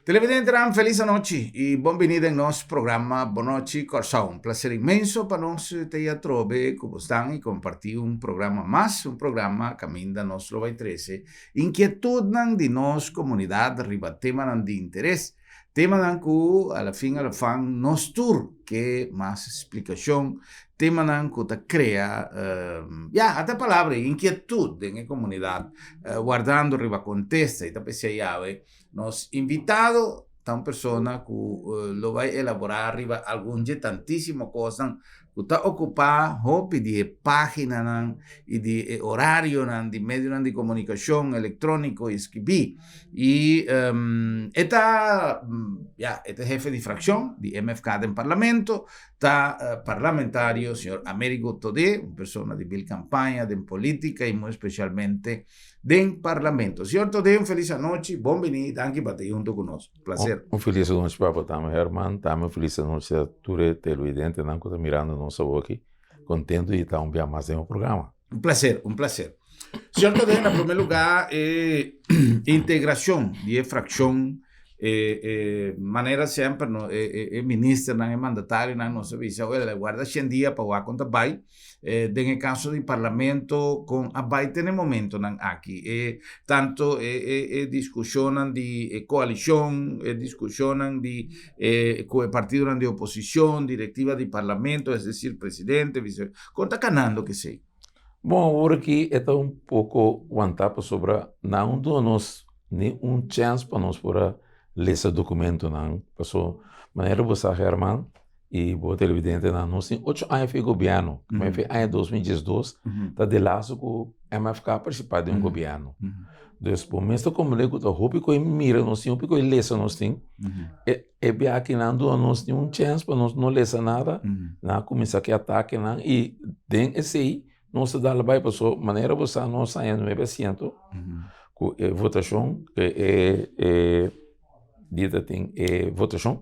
Televidentenan felis anochi y bon bini den nos programa Bonochi Kòrsou. Un placer inmenso pa nos te atrobe ku bosnan y kompartí un programa mas, un programa kaminda nos lo bai trese inkietudnan di nos komunidat riba temanan di interes, temanan ku a la fin a la fan nos tur ke mas splikashon, temanan ku ta krea, ya, ata e palabra ei, inkietud den e komunidat, wardando riba kontesta y ta p'esei awe Nos invitado ta un persona ku lo bai elaborá riba algun dje tantísimo kosnan ku ta okupá hopi di e páginanan i di e orarionan di medionan di komunikashon elektróniko i skibí. I e ta, ya, e ta hefe di frakshon di MFK den parlamento, ta parlamentario señor Amerigo Thodé, un persona di bil kampaña den polítika i muy spesialmente den Parlamento. Señor Todé, un feliz anochi, bon bini, danki pa ta hunto cu nos. Placer. Un feliz anochi pa bo tambe Herman, tambe un feliz anochi a tur e televidentenan cu ta mirando nos awoki. Contento di ta un bia mas den bo programa. Un placer, un placer. Señor Todé, na primer lugar e integracion di e fraccion e e manera semper no e e ministernan, e mandatarionan nos a bisa, wel, warda shen dia pa wak con ta bay. Den e kaso di parlamento kon a bai tene momentonan aki? E tanto e e e diskushonnan di e koalishon, e diskushonnan di e ku e partidonan di oposishon, direktiva di parlamento, es desir presidente, vise, kon ta kanando kesei? Bon, awor aki e ta un poko wantá pasobra nan no duna nos ni un chèns pa nos por a lesa dokumentonan. Paso manera bo sa Herman, i bo televidentenan, nos tin ocho aña fi gobièrnu, mm fi aña 2012, ta de laatste ku MFK partisipá den un gobièrnu. Dus bo mes ta komprendé ku ta hopi ku e mira nos tin, hopi ku e lesa nos tin, e e biaha aki nan duna nos ni un chèns pa nos no lesa nada, nan a kuminsá ku e atakenan i den esei nos ta dal bai pasobra manera bo sa nos haña nuebe asiento ku e votashon, e e dia ta tin e votashon.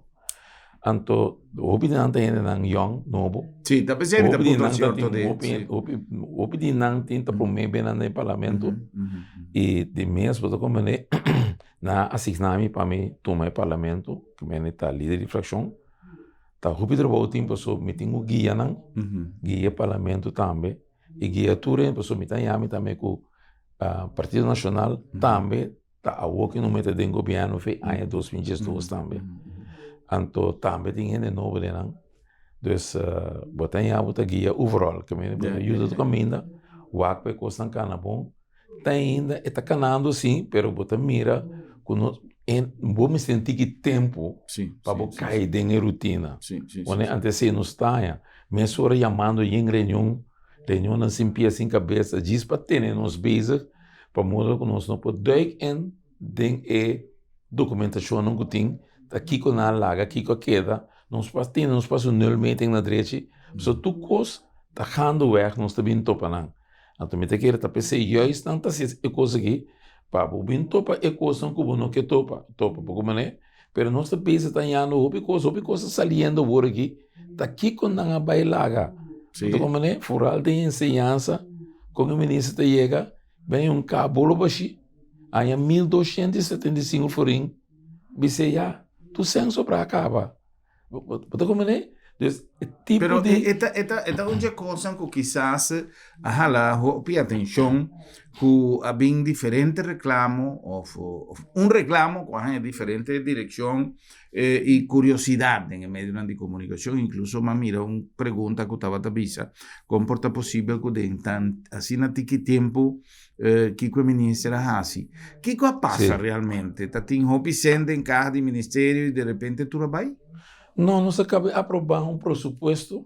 Anto hopi di nan ta hendenan yòn, nobo. Sí, ta pensé mi ta puntra cierto di. Hopi, hopi, hopi di nan tin ta promé benen den parlamento. I di mes bo ta komprendé nan a asigná mi pa mi tuma e parlamento, ku mi ta lider di frakshon. Ta hopi trabou tin pasobra mi tin ku guia nan, guia e parlamento tambe i guia tur hende pasobra mi ta haña mi tambe ku Partido Nashonal tambe Ta awor ki no mete den gobierno fe aña 2012 tambe. Anto tambe tin hende nobo den nan. Dus bo ta ña bo ta guia overall. Ke mende bo ta yuda tu kaminda, wak pa e kosnan kana bon. Ta ainda e ta kanando si, pero bo ta mira ku no en bo mester tin tiki tempu pa bo kai den e rutina. Wanneer antes si nos taña mesora yamando yen reunion, reunionnan sin pia sin kabesa djis pa tene nos bezig. Pa modo ku nos no por duik in den e dokumentashonnan ku tin, ta kiko nan a laga, kiko a keda, nos por tene nos por hasi un nulmeting na drechi, pasobra tur kos ta gaandeweg nos ta bin topa nan. Anto mi ta kere ta p'esei juist nan ta hasi e kos aki, pa bo bin topa e kosnan ku bo no ke topa, topa poko manera, pero nos ta bisa ta hañando hopi kos, hopi kos ta saliendo awor aki, ta kiko nan a bai laga. Sí. Bo ta comprende? Foral den enseñansa, kon e minister ta yega, ben un ka bolo bashi, haña 1275 florin, bis'é ya, tur sèn sobrá a kaba. Bo ta comprende? Dus e tipo Pero di... e ta, e ta, e ta un dje kosnan ku kisas a hala hopi atenshon ku a bin diferente reklamo òf òf un reklamo ku a haña diferente direkshon i kuriosidat den e medionan di komunikashon. Inkluso mi a mira un pregunta ku tabata bisa kon por ta posibel ku den tan asina tiki tempu kiko e minister a hasi. Kiko a pasa realmente? Ta tin hopi sèn den kaha di ministerio i derepente tur a bai? No, nos a kaba di aprobá un presupuesto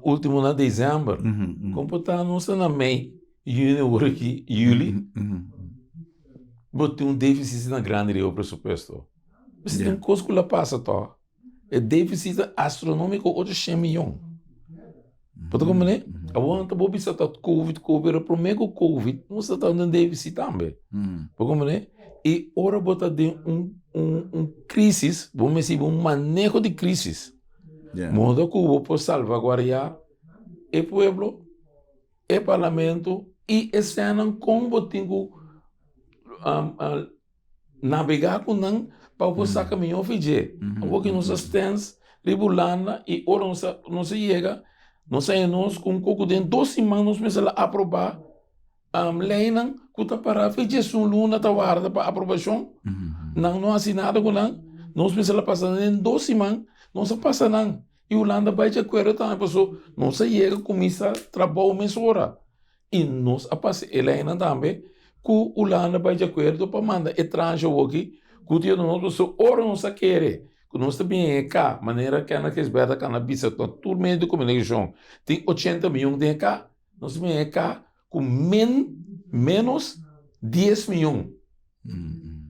ultimo na desèmber. Kon por ta nos ta na mei, yüni awor aki, yüli, bo tin un défisit asina grandi riba e presupuesto. Mester tin un kos ku lo a pasa tòg. E défisit ta astronómiko ocho shen miyon. Bo ta komprendé? Awor nan ta bo bisa ta covid, covid, pero promé ku covid nos ta den défisit tambe. Bo komprendé? I ora bo ta den un un un krísis, bo mester un maneho di krísis. Modo ku bo por salvaguardiá e pueblo, e parlamento i e sènnan kon bo tin ku. nabegá ku nan pa bo saka mihó fi dje. Awor ki nos a stens riba Hulanda i ora nos a nos a yega nos a haña nos ku un koko den dos siman nos mester a aprobá leinan ku ta pará fi dje esun luna ta warda pa aprobashon. Nan no hasi nada ku nan. Nos mester a pasa nan den dos siman nos a pasa nan i Hulanda bai di akuerdo tambe pasobra nos a yega kuminsá trabou mesora. I nos a pasa e leinan tambe ku Hulanda bai di akuerdo pa manda e tranche awoki ku ta yuda nos pasobra ora nos a kere ku nos ta bin e ka manera Kenneth Gisbert a kana bisa na tur medio di komunikashon tin ochenta miyon den e ka nos ta bin e ka ku men menos dies miyon.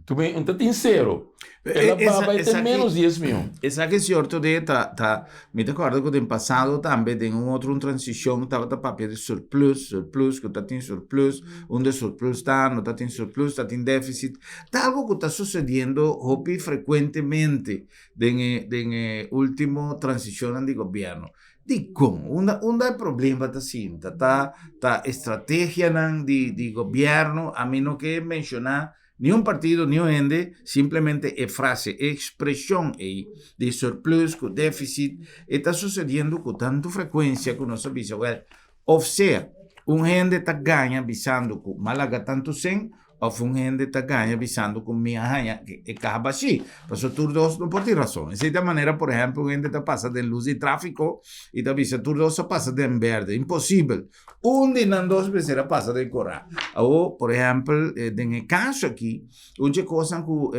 Tu ben, un ta tin cero. El a baba e ten menos 10 mion. Esaki cierto de ta ta mi ta acorda cu den pasado tambe den un otro un transicion tabata papia di surplus, surplus cu ta tin surplus, unda surplus ta, no ta tin surplus, ta tin deficit. Ta algo cu ta sucediendo hopi frecuentemente den e den e ultimo transicionnan di gobierno. Dikon? Unda unda e problema ta sinta? Ta ta estrategianan di di gobièrnu? Ami no ke menshoná niun partido, niun hende, simplemente e frase, e ekspreshon ei di surplus ku défisit e ta susediendo ku tantu frekuensia ku nos a bisa wèl, òf sea un hende ta gaña bisando ku m'a laga tantu sen Of un hende ta gaña bisando cu mi a haña e caha bashi. Pasobra tur dos no por tin razon. Esey ta manera, por ehempel, un hende ta pasa den luz di trafico y ta bisa tur dos a pasa den berde. Imposibel. Un di nan dos mester a pasa den cora. Awor, por ehempel, den e caso aki, un dje cosnan cu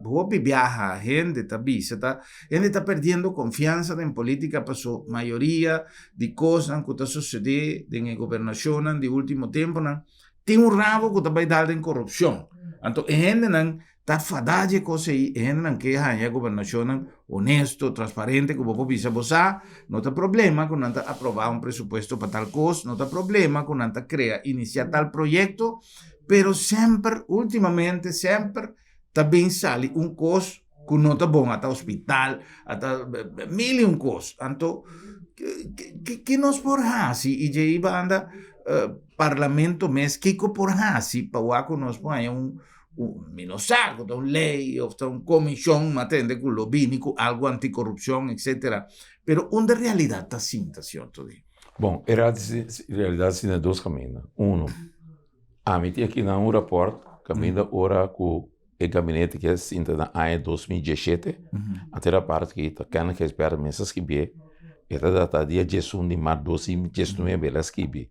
hopi biaha hende ta bisa ta, hende ta perdiendo confiansa den politica pasobra mayoria di cosnan cu ta sucede den e gobernacionnan di ultimo temponan, Tin un rabo ku ta bai dal den korupshon. Anto e hendenan ta fadá dje kos ei, e hendenan ke haña gobernashonnan honesto, transparente, ku bo por bisa bo sa, no ta problema ku nan ta aprobá un presupuesto pa tal kos, no ta problema ku nan ta krea, inisiá tal proyekto, pero semper, ultimamente semper ta bin sali un kos ku no ta bon, ata hospital, ata mil i un kos. Anto, ke nos por hasi? I dje banda parlamento mes kiko por hasi pa wak ku nos por haña un, mi no sa ku ta un lei òf ta un komishon, mi a tende ku lo bini ku algu antikorupshon etsetera, pero unda realidat ta sinta señor Todé? Bon, e realidat sinta dos kaminda. Uno, ami tin aki nan un rapòrt kaminda ora ku E gabinete ke sinta na aña 2017, anto e raport ki ta Kenneth Gijsbertha mes a skibié, e ta data dia diesun di mart 2019 el a skibi.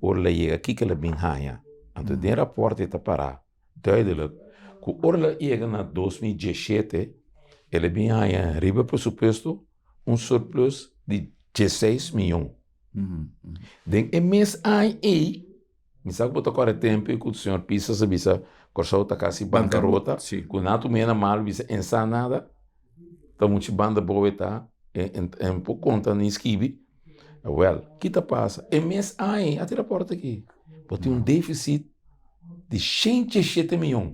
Ora el a yega kiko el a bin haña? Anto den e raport e ta pará duidelik ku ora el a yega na 2017 el a bin haña riba e presupuesto un surplus di dieseis miyon. Den e mes aña ei Mi sa ku bo ta kòrda e tempu ku señor Pisas a bisa Kòrsou ta kasi bankarota, ku nan a tum'é na malu bisa en sa nada, ta muchu banda bou e ta, en por konta ni skibi. Awèl, ki ta pasa? E mes aña a tira pòrta aki, bo tin un defisit di shen diesshete mion.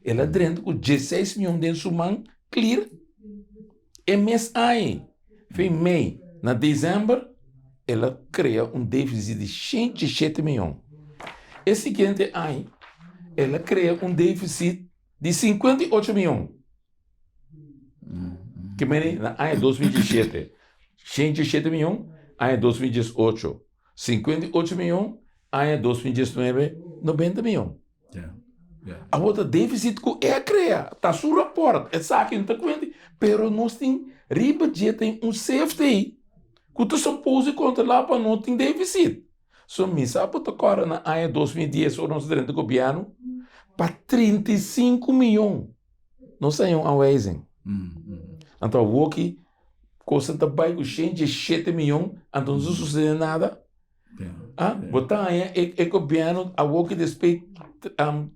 El a drenta ku diesseis mion den su man klir e mes aña. Fin mei na desèmber el a krea un défisit di shen diesshete mion. E siguiente aña el a krea un défisit di 58 mion. Ke mene na aña 2017 107 mion, aña 2018 58 mion, aña 2019 90 mion. Awor ta deficit ku e a krea, ta su raport, esaki no ta kuenta, pero nos tin riba dje tin un safety ku ta suppose kontrolá pa no tin deficit. So mi sa bo ta kòrda na aña 2010 ora nos a drenta gobièrnu pa 35 mion nos a haña un aanwijzing. Anto awoki kosa ta bai ku 107 mion anto no ta sucede nada. Ah, bo ta haña e, e gobierno awor ki despues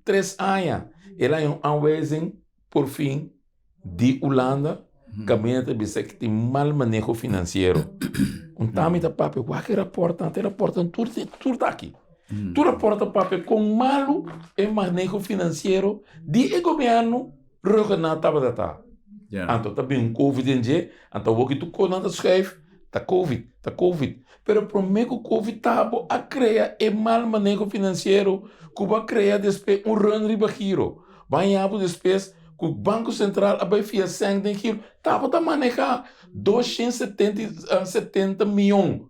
3 aña el haña un aanwijzing por fin di Hulanda kaminda ta bisa ki tin mal maneho finansiero. Un tami ta papia wak e raportnan, e raportnan tur tur ta aki. Tur raport ta papia kon malu e maneho finansiero di e gobierno Ruggenaath tabata ta. Anto ta bin un covid den dje, anto awor ki tur kosnan ta schuif, ta covid, ta covid. Pero prome ku covid ta bo a krea e mal maneho finansiero ku bo a krea despues un run riba giro. Baña bo despues ku Banko Sentral a bai fia sèn den Giro. Tabata manehá 270 mion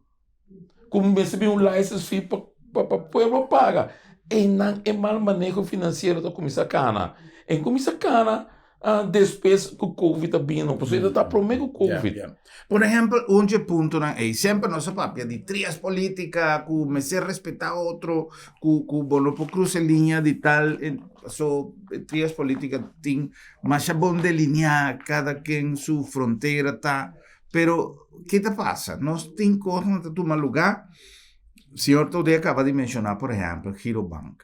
ku mester bin un license fee pa pa pueblo paga. Einan e mal maneho finansiero ta kuminsá kana. E kuminsá kana despues ku Covid a bini, pasobra e ta promé ku Covid. Por ehèmpel, un dje puntonan ei, semper nos a papia di trias polítika, ku mester respetá otro, ku ku bo no por krusa e liña di tal, paso e trias polítika tin masha bon delineá kada ken su frontera ta, pero ke ta pasa? Nos tin kosnan ta tuma lugá, señor Todé a kaba di menshoná por ehèmpel Girobank.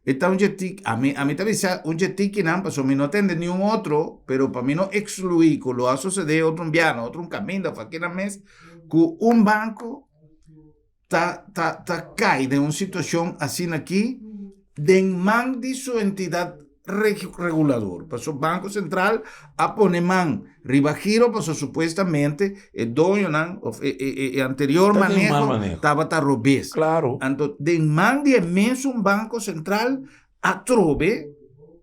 E ta un dje tiki, ami, ami ta bisa un dje tikinan pasobra mi no tende niun otro, pero pa mi no excluí ku lo a sosodé otro un biaha na otro un kaminda of aki nan mes, ku un banko ta, ta, ta kai den un situashon asina aki den man di su entidat regulador. Pasobra Banko Sentral a pone man riba giro pasobra supuestamente e doñonan of e, e, e anterior Ta den mal maneho maneho. tabata robes. Claro. Anto den man di e mesun Banko Sentral atrobe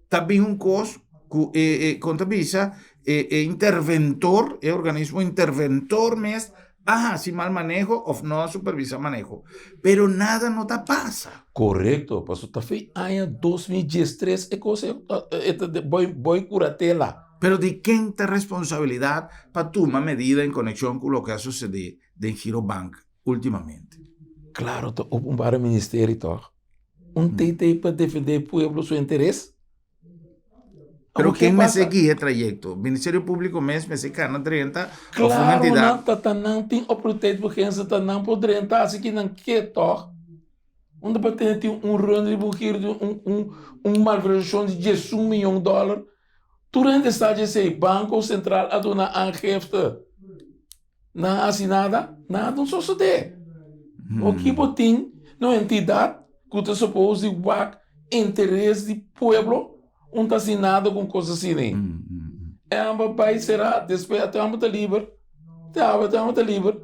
ta bin un kos ku e, e kon ta bisa e, e interventor, e organismo interventor mes a hasi mal maneho of no a supervisa maneho. Pero nada no ta pasa. Korekto, pasobra ta fin aña 2013 e kos e e ta boi boi kuratela. Pero di ken ta responsabilidad pa tuma medida en conexion cu loke a sucede den Girobank ultimamente? Claro ta openbare ministerie toch? Un TT pa defende e pueblo su interes? Pero Awor ke ken mester pasa? guia e trayecto? Ministerio Publico mes mester cana drenta of un Claro entidad? nan ta ta nan tin oportuniteitsbeginsel ta nan por drenta asi ki nan ke toch? Unda pa tene tin un run riba un giro di un un un malversacion di 11 miyon dollar Tur hende sa dje esei, Banko Sentral a duna aangifte. Nan a hasi nada? Nada no sosodé. Oki bo tin na un entidat ku ta supos di wak interes di pueblo, un ta hasi nada ku un kos asina ei. E amba bai será, despues te amba ta liber, te amba te amba ta liber.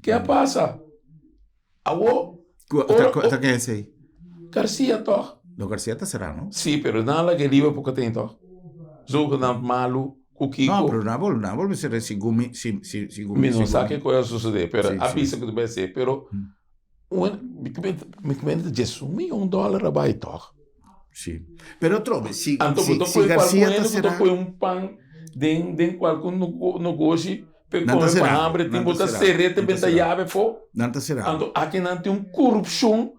Ke a pasa? Awo, ora, Ta ken esei? Garcia toch? No, Garcia ta será, no? Sí, pero nan laga e liber poko ten toch? Zogenaamd malu ku kiko. No, pero nan bol, nan bol mester segun mi, si, si, segun mi. Mi no sa kiko a sosodé, pero a bisa ku ta bai ser, pero un, mi ta mi ta mende 11 miyon dòler a bai toch? Sí, pero atrobe, si, Anto si, bo ta si poi Garcia kualkun ta hende ku ta será. poi un pan den, den kualkun nogoshi pe Nan ta kome pa será, hambre tin nan bo ta ta será, ser'é te nan ta benta será. yabe afó. Nan ta será. Anto aki nan tin un korupshon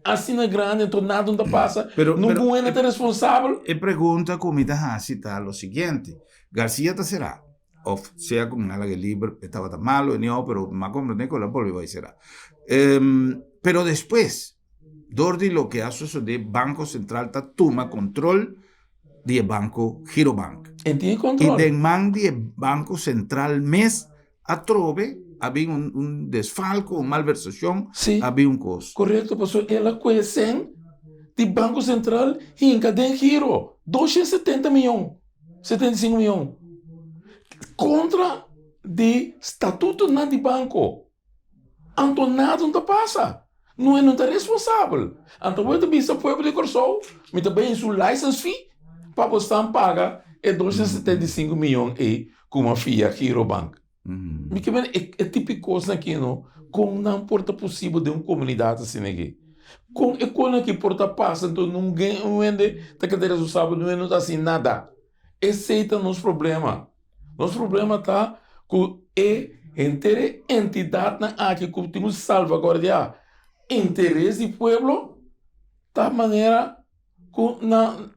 asina grandi anto nada no ta pasa, Pero, pero ningun hende ta responsabel. E pregunta ku mi ta hasi ta lo siguiente, Garcia ta será of sea ku mi a laga e liber e tabata malo anyhow pero mi a komprende ku el a bolbe bai será. Pero despues Dor di loke a sosodé Banko Sentral ta tuma kontrol di e banko Girobank. E tin e I kontrol. den man di e Banko Sentral mes atrobe a bin un un desfalko, un malversashon, Sí, a bin un kos. korekto, pasobra el a kohe sèn di Banko Sentral hinka den Giro, 270 mion, 75 mion, kontra di statutonan di banko. Anto nada no ta pasa. No e no ta responsabel. Anto bo ta bisa pueblo di Kòrsou, mi ta bai su license fee pa bo stan paga e 275 miyon ei ku mi a fia Girobank. Mi ke mira e tipo di kosnan aki no, kon nan por ta posibel den un komunidat asina aki? Kon e kosnan aki por ta pasa anto nunga un hende ta keda responsabel, nunga hende no ta hasi nada. Esei ta nos problema. Nos problema ta ku e henter e entidatnan aki ku tin ku salvaguardiá interes di pueblo ta manera ku nan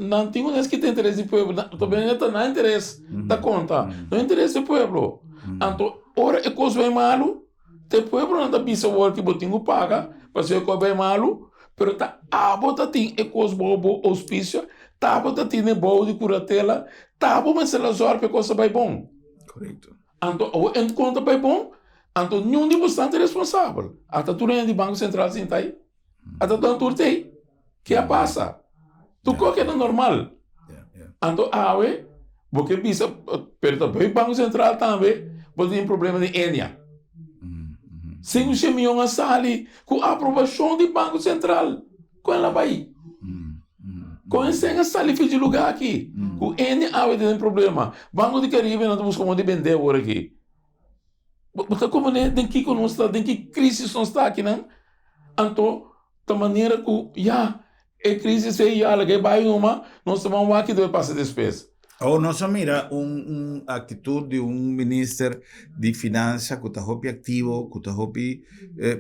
nan tin ku nes kita interes di pueblo pasobra ta nan interes ta konta no interes di pueblo. Anto ora e kos bai malu te pueblonan ta bisa awor ki bo tin ku paga pasobra e kos bai malu pero ta abo ta tin e kos bou bo ouspisio ta abo ta tene bou di kuratela ta abo mester a zòrg pa e kos ta bai bon. Korekto. Anto awor e kos ta bai bon anto niun di bosnan ta responsabel ata tur hende di Banko Sentral sinta ei ata nan tur ta ei. Ke a pasa? Tur kos keda normal. Anto awe bo ke bisa, pero ta bay Banco Central tambe bo tin problema di Enia. 500 miyon a sali ku aprobashon di Banco Central. Kon el a bay? Kon e sèn a sali for di lugá aki? Ku hende awe ta den problema. Banco di Caribe nan ta buska moda di bendé awor aki. Bo ta komprendé den kiko nos ta, den ki krisis nos ta akinan? Anto ta manera ku ya e krisis ei ya laga e bai numa, nos ta ban wak kiko ta pasa despues. Awor nos a mira un un actitud di un minister di finansa cu ta hopi activo, cu ta hopi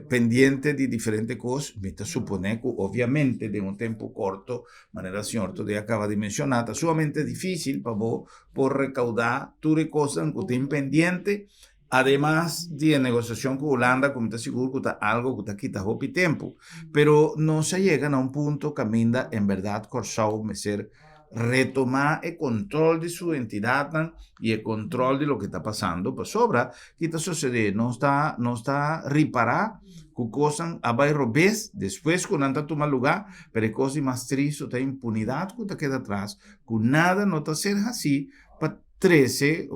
pendiente di diferente cos. Mi ta supone cu obviamente den un tempo corto, manera señor Todé a caba di menciona, ta sumamente dificil pa bo por recauda tur e cosnan cu tin pendiente. Ademas di e negociacion cu Hulanda cu mi ta sigur cu ta algo cu ta kita hopi tempo. Pero nos a yega na un punto caminda en berdad Corsou mester retoma e control di su entidadnan y e control di loke ta pasando pasobra ki ta sucede nos ta nos ta ripara cu cosnan a bay robes despues cu nan ta tuma luga pero e cos di mas tristo ta impunidad cu ta keda atras cu nada no ta ser haci pa trece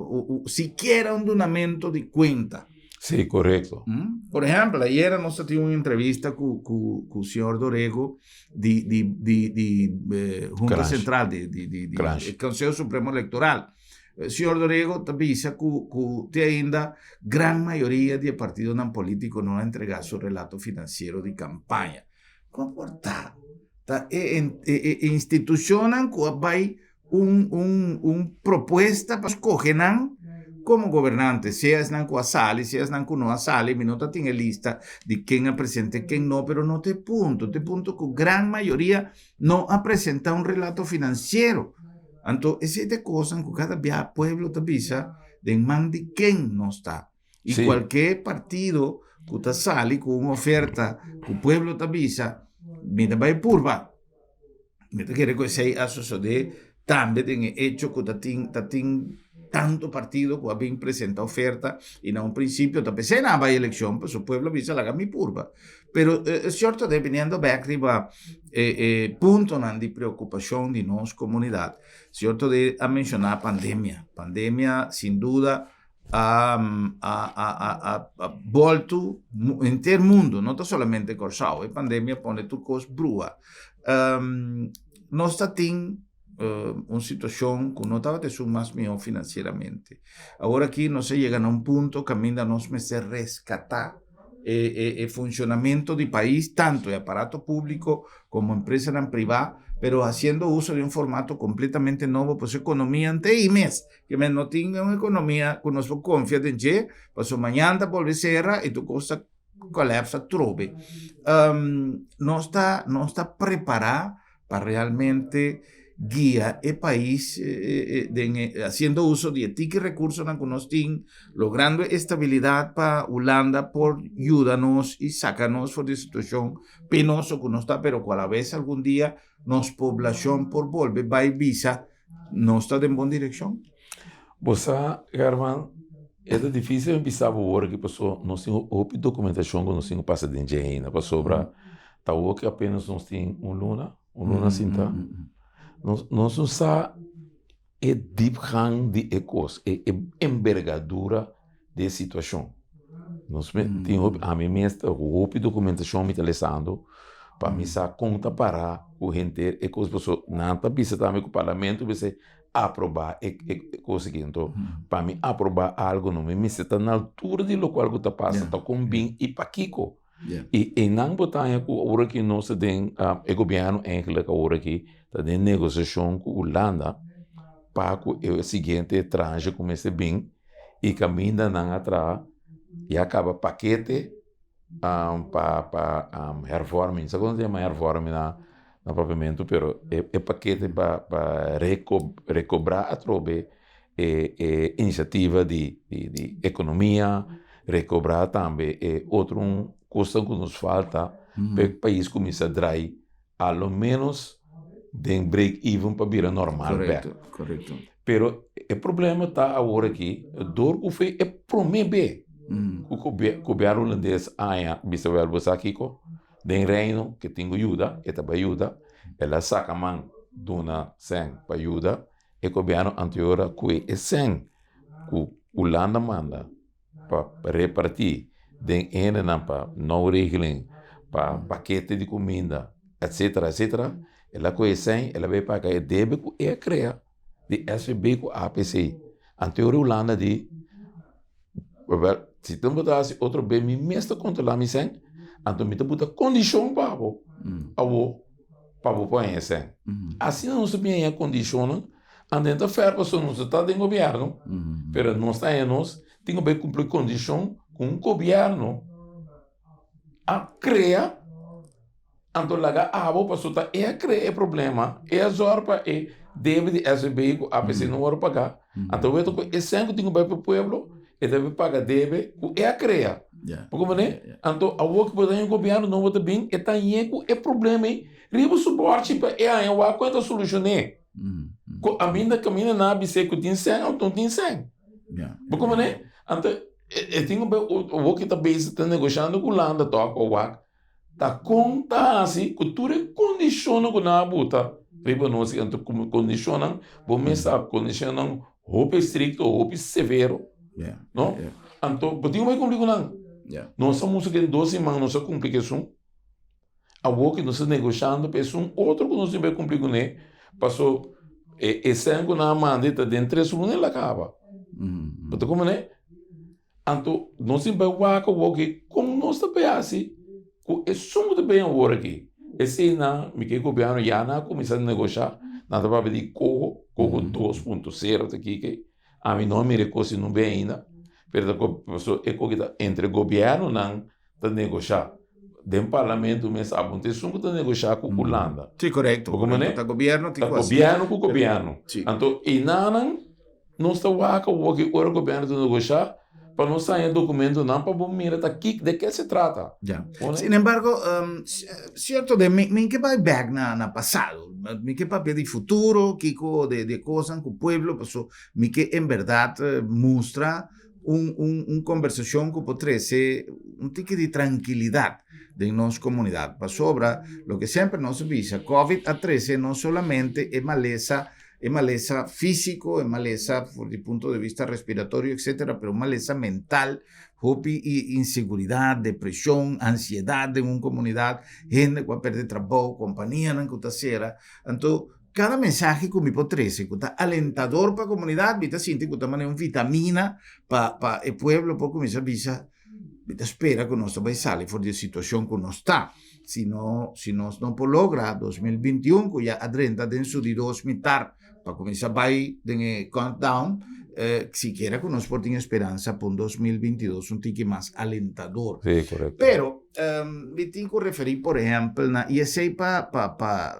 sikiera un dunamento di cuenta. Sí, correcto. Por ehempel, ayera nos ta tin un entrevista cu, cu, cu señor Dorego di, di, di, di eh, Junta Kranshi. Central, di, di, di, di Kranshi. eh, Consejo Supremo Electoral. Eh, Señor Dorego ta bisa cu, cu te ainda gran mayoria di e partidonan politico no a entrega su relato financiero di campaña. Con por ta? Ta e, e, e, e institucionnan cu a bay un, un, un propuesta pa scoge nan como gobernante, sea esnan cu a sali, sea esnan cu no a sali, mi no ta tin e lista di ken a presenta y ken no, pero no ta e punto, ta e punto cu gran mayoria no a presenta un relato financiero. Anto esey ta e cosnan cu cada bia pueblo ta bisa den man di ken nos ta. Y cualke partido cu ta sali cu un oferta cu pueblo ta bisa, mi ta bay purba. Mi ta kere ku esei a sosodé tambe den e echo ku ta tin ta tin tantu partido ku a bin presenta oferta i na un prinsipio ta p'esei nan a bai elekshon pasobra pueblo a bisa laga mi purba. Pero señor Todé biniendo bèk riba e e puntonan di preokupashon di nos komunidat, señor Todé a menshoná pandemia. Pandemia sin duda a a a a boltu henter mundu, no ta solamente Kòrsou, e pandemia pone tur kos brua. Nos ta tin un situashon ku no tabata esun mas mihó finansieramente. Awor aki nos a yega na un punto kaminda nos mester reskatá e e e funshonamentu di pais, tantu e aparato públiko komo empresanan privá, pero hasiendo uso di un formato kompletamente nobo, pues ekonomia ante ei mes. Ke men no tin un ekonomia ku nos por konfia den dje, pasobra mañan ta bolbe sera i tur kos ta kolèpsa atrobe. Nos ta nos ta prepará pa realmente guia e pais den e hasiendo uso di e tiki rekursonan ku nos tin, logrando e estabilidat pa Hulanda por yuda nos i saka nos for di e situashon penoso ku nos ta, pero ku alabes algun dia nos poblashon por bolbe bai bisa Nos ta den bon direkshon. Bo sa, Herman, e ta difícil mi bisa bo wor aki paso nos tin hopi dokumentashon ku nos tin ku pasa den dje ainda pasobra ta awor ku apenas nos tin un luna, un luna sinta. Nos nos no sa e diepgang di e kos, e embergadura di e situashon. Nos tin hopi, ami mes ta hopi dokumentashon mi ta lesando pa mi sa kon ta pará ku henter e kos pasobra nan ta bisa tambe ku parlamento mester aprobá e kos aki. Anto pa mi aprobá algu no mi mester ta na altura di lokual ku ta pasa, ta kon bin i pakiko. I einan bo ta haña ku ora ki nos ta den e gobièrnu eigentlik awor aki ta den negosiashon ku Hulanda pa ku e siguiente tranche ku mester bin i kaminda nan a traha ya kaba pakete pa pa hervorming sa kon ta yama hervorming na na papiamentu pero e pakete pa pa rekobrá atrobe e e inisiativa di di di ekonomia, rekobrá tambe e otro un kosnan ku nos falta pa e pais kuminsá drai a lo ménos den break even pa bira normal bèk. Korekto, korekto. Pero e problema ta awor aki dor ku foi e promé be ku gobièrnu hulandes a haña bisa wèl bo sa kiko den reino ke tin ku yuda e ta bai yuda el a saka man duna sèn pa yuda E gobièrnu anterior a kue e sèn ku Hulanda manda pa repartí den hendenan pa nouregeling, pa pakete di kuminda, etsetera, etsetera. El a kohe sèn, el a bai paga e debe ku e a krea di SVB ku APC. Anto ora Hulanda di, Wèl, si ta bo ta hasi otro be mi mes ta kontrolá mi sèn, anto mi ta buta kondishon pa bo awor pa bo por haña e sèn. Asina nos ta bin haña kondishonnan, anto e ta fèr pasobra nos no ta den gobièrnu, pero nos ta haña nos tin ku bai kumpli kondishon ku un gobièrnu a krea. Anto laga abo paso ta e a crea e problema, e a zorg pa e debe di SVB cu APC no worde paga, anto wet cu e cen cu tin cu bay pa e pueblo, e debe paga debe cu e a crea. Bo comprende? Anto awor cu bo ta den gobierno nobo ta bin, e ta ñe cu e problema ey riba su borchi pa e haña wak cu e ta solucione. Cu aminda caminda nan a bis'e cu tin cen of no tin cen. Bo comprende? Anto e tin cu bay awor cu e ta bezig ta negoshando cu Hulanda tok pa wak. Ta kon ta hasi ku tur e kondishonnan ku nan a buta riba nos i anto komo kondishonnan bo mes sa kondishonnan hopi estrikto hopi severo no anto bo tin ku bai kumpli ku nan nos a mustra den dos siman nos a kumpli ku esun awor ku nos ta negoshando pa esun otro ku nos tin bai kumpli kuné paso e sèn ku nan a manda ta den tres luna el a kaba bo ta komprende. Anto nos tin bai wak awor ki kon nos ta bai hasi ku esun ku ta bin awor aki. Esei nan mi ke gobièrnu ya nan a kuminsá negoshá, nan ta papia di koho, koho 2.0 ta kiko, ami no a mira e kos no bin ainda, pero ta pasobra e koki ta entre gobièrnunan ta negoshá. Den parlamento mes abo no ta esun ku ta negoshá ku Hulanda. Sí, korekto. Bo komprendé? Ta gobièrnu tin ku hasi. Ta gobièrnu ku gobièrnu. Anto einanan Nos ta wak awor ki ora gobièrnu ta negoshá pa nos haña dokumentonan pa bo mira ta kik de ke se trata. Ya. Sin embargo, sierto den mi mi ke bai bèk na na pasado. Mi ke papia di futuro, kiko de de kosnan ku pueblo, paso mi ke en bèrdat mustra un un un kombersashon ku por trese un tiki di trankilidat den nos komunidat. Pasobra loke semper nos a bisa, Covid a trese no solamente e malesa E malesa físiko, e malesa for di punto de vista respiratorio, etcétera, pero un malesa mental, hopi i inseguridat, depreshon, ansiedat den un komunidat, hende ku a pèrdè trabou, kompanianan ku ta sera. Anto, kada mensahe ku mi por trese ku ta alentador pa komunidat, mi ta sinti ku ta manera un vitamina pa pa e pueblo por kuminsá bisa, Mi ta spera ku nos ta bai sali for di e situashon ku nos ta. Si no, si nos no por logra 2021 ku ya a drenta den su di dos mitar pa kuminsá bai den e countdown, eh, sikiera ku nos por tin esperansa pa un 2022 un tiki mas alentador. Sí, korekto. Pero, um, mi tin ku referí, por ehèmpel, na i esei pa, pa, pa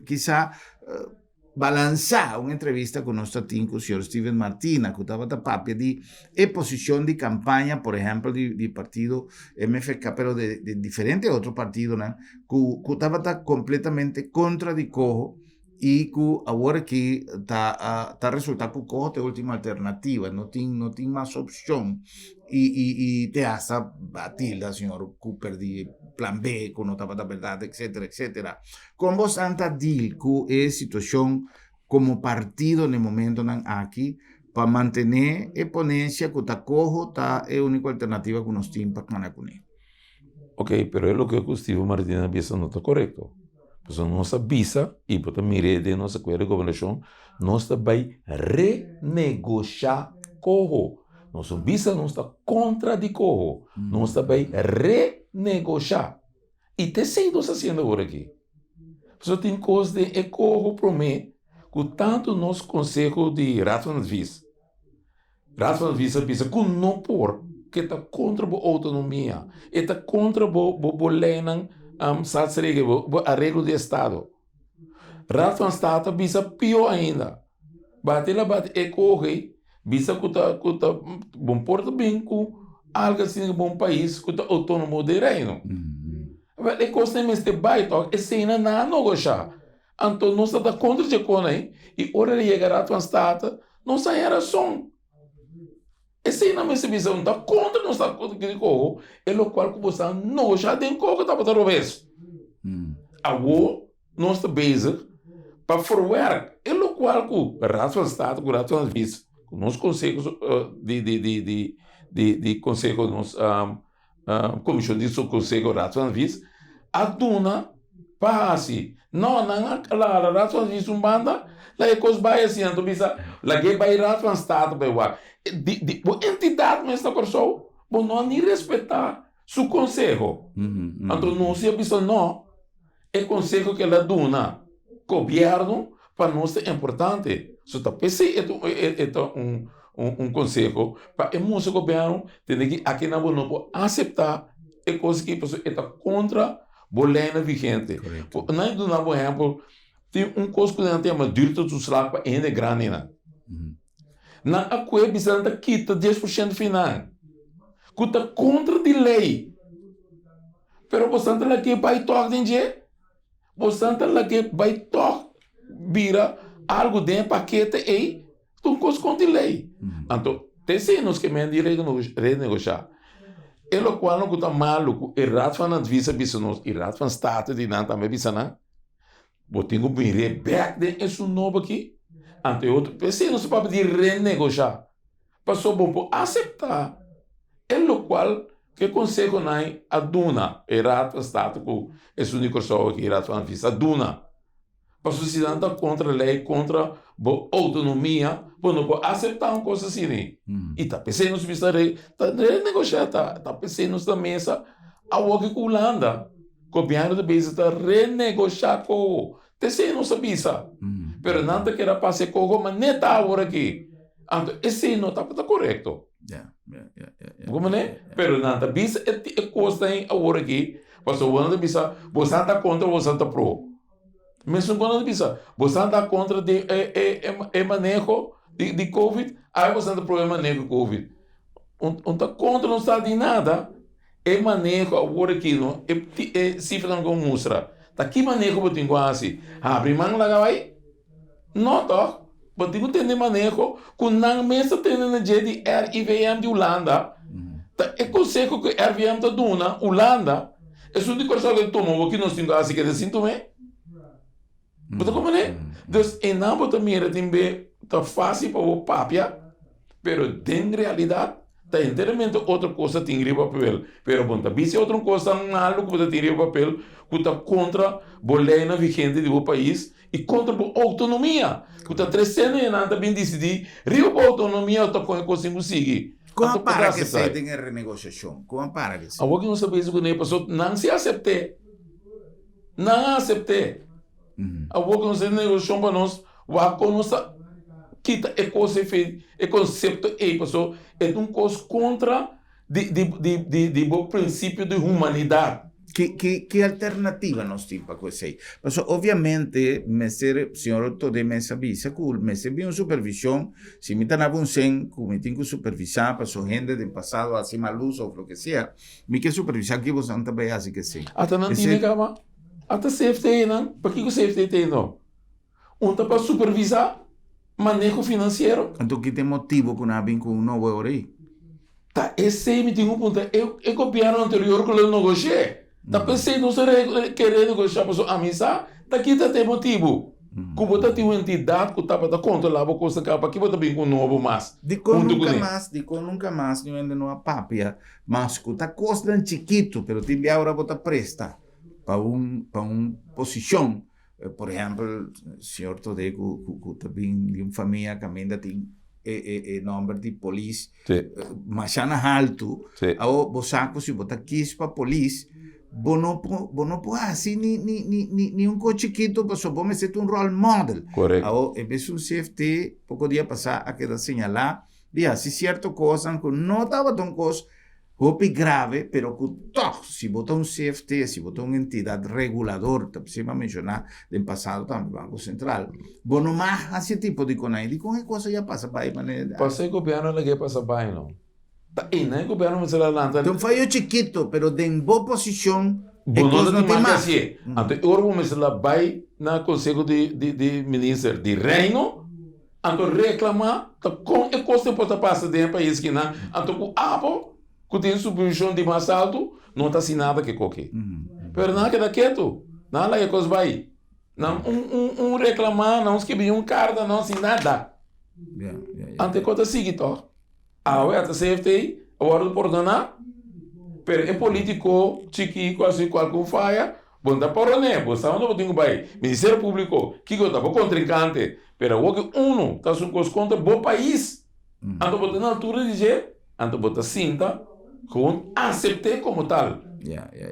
kisa uh, Balansá un entrevista ku nos ta tin ku señor Steven Martina ku tabata papia di e posishon di kampaña por ehèmpel di di partido MFK pero de de diferente otro partidonan ku ku tabata kompletamente kontra di Coho i ku awor aki ta ta resulta ku Coho ta e ultimo alternativa no tin no tin mas opshon i i i te hasta a tilda señor Cooper di plan B ku no tabata bèrdat etcetera etcetera. Kon bosan ta deal ku e situashon komo partido na e momentonan aki pa mantené e ponensia ku ta koho ta e úniko alternativa ku nos tin pa kana kuné? Ok, pero e loke ku Steven Martina a bisa no ta korekto. Pasobra nos a bisa, i bo ta mir'é den nos akuerdo di gobernashon, nos ta bai renegoshá koho. Nos no bisa nos ta kontra di koho, nos ta bai renegoshá. I ta esei nos ta hasiendo awor aki. Pasobra tin kos den e koho promé ku tantu nos konseho di Raad van Advies, Raad van Advies a bisa ku no por, ku e ta kontra bo outonomia, e ta kontra bo bo leinan staatsregel, bo areglo di estado. Raad van State a bisa pió ainda. Bati la bati e kohe bisa ku ta ku ta bon por ta bin ku algu asina ku un pais ku ta outónomo den Reino. Wèl e kosnan mester bai tòg eseinan nan a nogoshá. Anto nos ta ta kontra dje kos ei i ora el a yega Raad van State nos a haña rason. Esei nan mester bisa un ta kontra nos ta kontra di koho e lokual ku bo sa nogoshá den koho tabata robes. Awor nos ta bezig pa verwerk e lokual ku Raad van State ku Raad van Advies ku nos konseho di di di di di di konseho nos komishon di konseho Raad van Advies a duna pa hasi. No, nan a hala Raad van Advies un banda, laga e kos bai asina. Anto bisa, lag'é bai Raad van State bai wak. Di, di bo entidat mes na Kòrsou, bo no a ni respetá su konseho. Anto nos si a bisa no, e konseho ku el a duna gobièrnu pa nos ta importante. So ta p'esei e ta e ta un un konseho pa e mustra gobièrnu tende ki akinan bo no por aseptá e kos aki pasobra e ta kontra bo leinan vigente. Nan a duna bo ehèmpel, tin un kos ku nan ta yama duurtoeslag pa hende grandinan. Nan a kue bisa nan ta kita 10% fi nan, ku ta kontra di lei. Pero bosan ta lag'é bai tòg den dje? Bosan ta lag'é bai tòg bira algu den e pakete ei? Ta un kos kontra di lei. Anto, ta esei nos ke men di renegoshá. E lokual no ku ta malu ku e Raad van Advies a bisa nos i Raad van State di nan tambe a bisa nan, bo tin ku bin re bèk den esun nobo aki. Anto e otro, p'esei nos ta papia di renegoshá. Pasobra bo por aseptá e lokual ku e konsehonan a duna, e Raad van State ku esun di Kòrsou aki, Raad van Advies, a duna. Pasobra si nan ta kontra lei, kontra bo outonomia, bo no por aseptá un kos asina. I ta p'esei nos mester ta renegoshá, ta p'esei nos ta mesa awoki ku Hulanda. Gobièrnu ta bisa ta renegoshá koho. T'esei nos a bisa. Pero nan ta keda pasa e koho manera ta awor aki. Anto esei no tabata korekto. Bo komprendé? Pero nan ta bisa e kosnan awor aki, pasobra bo nan ta bisa, boso ta kontra, boso ta pro. Mesun kon nan ta bisa, boso ta kontra di e maneho di covid, ai boso ta pro e maneho di covid. Un ta kontra no sa di nada, e maneho awor aki no, e sifranan ku a mustra, ta ki maneho bo tin ku hasi? Habri man laga bai? No tòg, bo tin ku tene maneho ku nan mes ta tene na dje di RIVM di Hulanda, ta e konseho ku RIVM ta duna Hulanda, esun di Kòrsou ke tuma bo ki nos tin ku hasi keda sin tum'é. Bo ta komprendé? Dus einan bo ta mira tin be ta fásil pa bo papia, pero den realidat ta enteramente otro kos ta tin riba papel. Pero bo no ta bisa e otro kosnan malu ku bo ta tin riba papel ku ta kontra bo leinan vigente di bo pais i kontra bo outonomia, ku ta tresendo e nan ta bin disidí riba bo outonomia ta kon e kos tin ku sigui. Kon a para ku esei den e renegosiashon? Kon a para ku esei? Awor ki nos ta bisa kuné pasobra nan si asept'é. Nan a asept'é. Awor ku nos ta den negosiashon pa nos wak kon nos ta kita e kos ei, e konsepto ei pasobra e ta un kos kontra di bo prinsipio di humanidat. Ki alternativa nos tin pa ku esei? Pasobra obviamente mester, señor Todé mes a bisa ku mester bin un supervision, si mi ta na bo un sen ku mi tin ku supervisá pasobra hende den pasado a hasi mal uso òf loke sea, mi ke supervisá ki boso nan ta bai hasi ku esei. Ata nan tine kaba, ata CFT nan, pakiko CFT ta ei no? Un ta pa supervisá maneho finansiero. Anto ki ta e motibu ku nan a bin ku un nobo ora ei? Ta esei mi tin ku puntra e gobièrnu anterior ku lo negosh'é. Ta p'esei nos a ke renegoshá pasobra ami sa ta ki ta e motibu ku bo ta tin un entidat ku tabata kontrolá bo kos kaba paki bo ta bin ku un nobo mas Dikon huntu nunka kuné. mas, dikon nunka mas niun hende no a papia mas ku ta kosnan chikitu pero tin bia ora bo ta presta pa un pa un posishon. Por ehèmpel, señor Todé ku ku ta bin di un famia kaminda tin e e e nòmber di polis masha na haltu. Awor bo sa ku si bo ta kis pa polis, bo no por bo no por hasi ni ni ni ni ni un kos chikitu pasobra bo mester ta un role model. Awor e mesun CFT poko dia pasá a keda señalá di hasi sierto kosnan ku no tabata un kos Hopi grave, pero ku tòg si bo ta un CFT, si bo ta un entidat regulador, ta p'esei mi a menshoná den pasado tambe Banko Sentral, bo no mag hasi e tipo di konai. Dikon e kos ei a pasa bai manera? Pasa e gobièrnu a lag'é pasa bai no. Ta einan e gobièrnu mester a lanta. Ta un fayo chikito, pero den bo posishon e kos no tin mag. Anto e ora bo mester la bai na Konseho di di Minister di Reino. Anto reclama ta con e cos por ta pasa den e pais kinan, anto cu abo cu tin supervision di mas alto no ta haci nada ke koki. Pero nan a keda ketu, nan a laga e cos bay. Nan un un un reclama, nan un skibi un carta, nan haci nada. Anto e cos ta sigui toch. Awe ata CFT a wordo pordona, pero e politico chiki cu a haci cualke un faya. Bo no ta poroné, bo sa unda bo tin ku bai. Ministerio Públiko, kiko ta bo kontrinkante? Pero awor ku unu ta hasi un kos kontra bo pais, anto bo ta na altura di dje, anto bo ta sinta gewoon asept'é komo tal.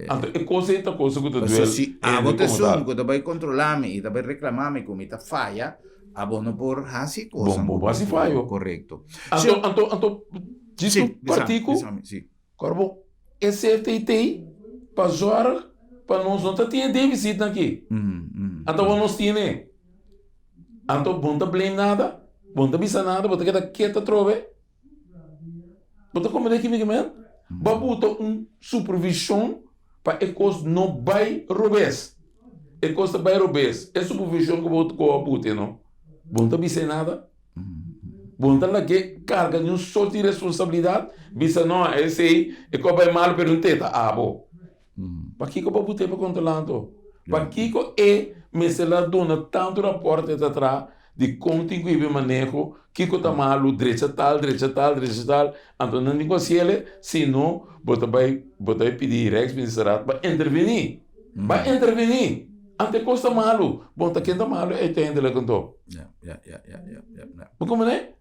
Anto e kos ei ta kos ku ta Pasobra duel si hende abo ta komo tal. esun ku ta bai kontrolá mi i ta bai reklamá mi ku mi ta faya, abo no por hasi Bo kosnan bo ku por hasi fayo. korekto. Anto anto anto djis Sí, un bisa mi, partiku. bisa mi, sí. Kòrda bo, e CFT t'ei pa zòrg pa nos no ta tin e deficitnan aki. Anto awor nos tine. Anto bo no ta blame nada, bo no ta bisa nada, bo ta keda ketu atrobe. Bo ta komprende kico mi ke men? Bo a buta un supervision pa e kos no bai robes. E kos ta bai robes. E supervision ku bo a buta no, bo no ta bisa nada. Bo no ta lag'é karga niun sort di responsabilidat, bisa no, esei e kos bai malu pero no ta e ta abo. Pakiko bo but'é pa kontrolá anto? Pakiko e mester la duna tantu rapòrt e ta traha di kon tin ku hiba e maneho, kiko ta malu, drecha tal, drecha tal, drecha tal, anto nan tin ku hasiel si no bo ta bai bo ta bai pidi Rijksministerraad pa intervení, pa intervení, anto e kos ta malu, bon ta ken ta malu uiteindelijk anto? Ja, ja, ja, ja, ja, ja, ja. Bo comprende?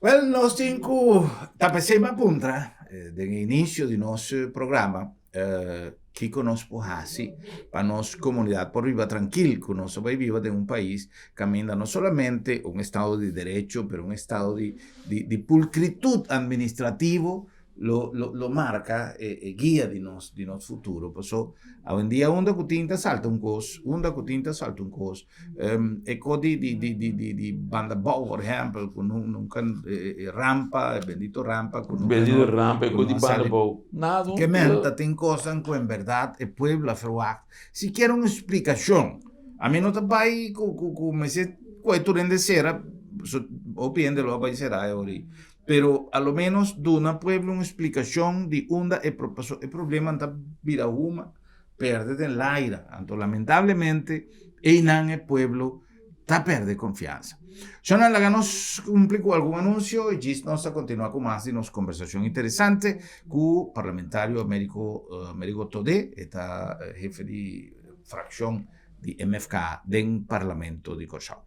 Wel, nos tin ku ta pesei m'a puntra eh, den e inicio di nos eh, programa eh, kiko nos por hasi pa nos komunidat por biba trankil, ku nos a bai biba den un pais kaminda no solamente un estado di derecho, pero un estado di, di, di pulcritud administrativo lo, lo, lo marca e, e guia di nos, di nos futuro. Paso, awendia unda ku tin ta salta un kos, unda ku tin ta salta un kos. Um, e ko di, di, di, di, di, di banda bou, por ehempel, ku nun, nunca e, e rampa, e bendito rampa, ku nunca Bendito no, rampa, e ku ko no di a banda sali. bou. Nada, Ke men ta tin kosan ku en berdad e pueblo a verwacht. Sikiera un splikashon. Ami no ta bai ku, ku, ku mester koe tur hende sera, so, hopi hende lo a bai sera e ora ei. Pero a lo menos duna pueblo un splikashon di unda e pro, paso e problema ta bira huma, perde den laira. Anto lamentablemente einan e pueblo ta perde konfiansa. Shona, laga nos kumpli ku algun anunsio i djis nos ta kontinua ku mas di nos kombersashon interesante ku parlamentario Americo Amerigo Thodé, e ta hefe di frakshon di MFK den Parlamento di Kòrsou.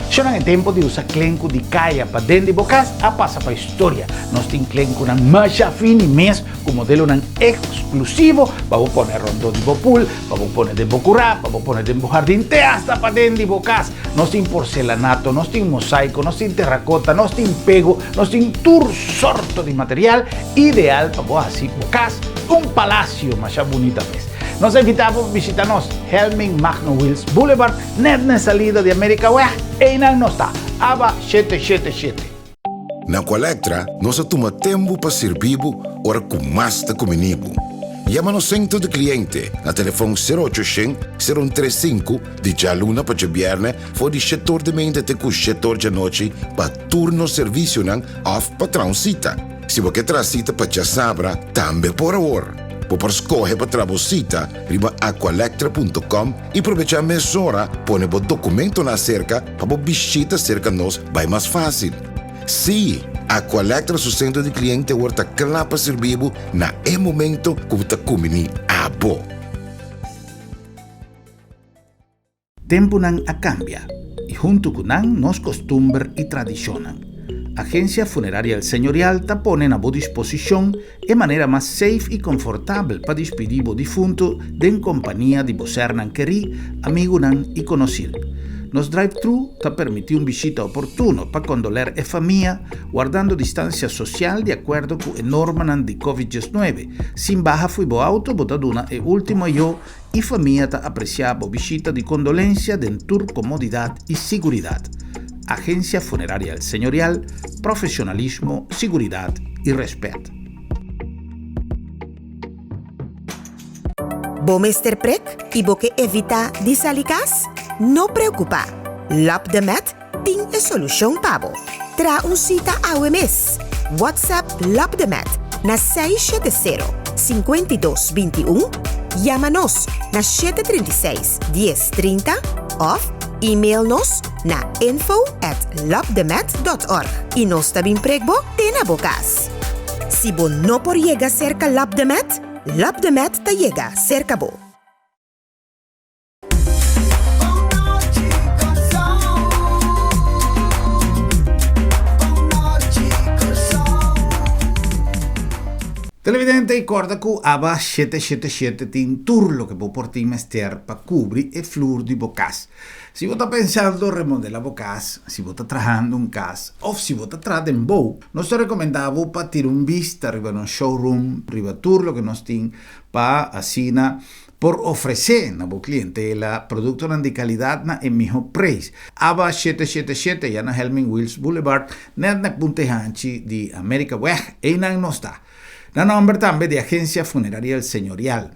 Shonnan e tempo di usa klenku di kaya pa den di bo kas a pasa pa historia. Nos tin klenkunan masha fini mes ku modelonan eksklusivo pa bo pone rondó di bo pool, pa bo pone den bo kurá, pa bo pone den bo hardin te asta pa den di bo kas. Nos tin porcelanato, nos tin mosaico, nos tin terracota, nos tin pego, nos tin tur sorto di material ideal pa bo haci bo cas un palacio masha bunita mes. Nos a invita bo pa bishita nos Helming Magno Wiels Boulevard, net na e salida di Amerikaweg, eynan nos ta. Aba shete shete shete. Na Aqualectra nos a tuma tempu pa sirbi bo ora ku mas ta kumini bo. Yama nos sentro di kliente na telefon sero ocho shen, sero un tres sinku di djaluna pa djabièrnè for di shetor di mente te ku shetor djanochi pa tur nos servisionan òf pa traha un sita. Si bo ke traha sita pa djasabra tambe por awor. Bo por skohe pa traha bo sita riba aqualectra punto com i probechá mesora pone bo dokumentonan aserka pa bo bishita serka nos bai mas fásil. Sí, Aqualectra su sentro di kliente awor ta kla pa sirbi bo na e momento ku bo ta kumbiní abo. Tempunan a kambia i huntu ku nan nos kostumber i tradishonnan. Agensia Funeraria El Señorial ta pone na bo disposishon e manera mas safe i konfortabel pa dispidí bo difuntu den kompania di bo sernan kerí, amigunan i konosir. Nos drive-thru ta permití un bishita oportuno pa kondoler e famia, wardando distansia sosial di akuerdo ku e normanan di Covid diesnuebe. Sin baha fo'i bo auto bo ta duna e último ayó I famia ta apresiá bo bishita di kondolensia den tur komodidat i siguridat. Agensia Funeraria El Señorial, profesionalismo, siguridat i rèspèt. Bo mester prek i bo ke evitá di sali kas? No preokupá! Lap de Met Tin e solushon pa bo. Traha un sita awe mes. WhatsApp Lopdemet na 670 52 21, yama nos na 736 10 30 òf. Email nos na info at labdemed.org i nos ta bin prek bo te na bo kas. Si bo no por yega serka Labdemed, Labdemed ta yega serka bo. Televidente y corda cu Aba 777 tin tur loke bo por tin mester pa cubri e flur di bo cas. Si bo ta pensando remodela bo cas, si bo ta trahando un cas of si bo ta traha den bou, nos ta recomenda bo pa tira un bista riba nos showroom riba tur loke nos tin pa asina por ofresé na bo klientela produktonan di kalidat na e mihó preis. Aba 777 ya na Helmin Wiels Boulevard, nèt na Punta e Hanchi di Amerikaweg. Einan nos ta. Na nòmber tambe di Agensia Funeraria El Señorial.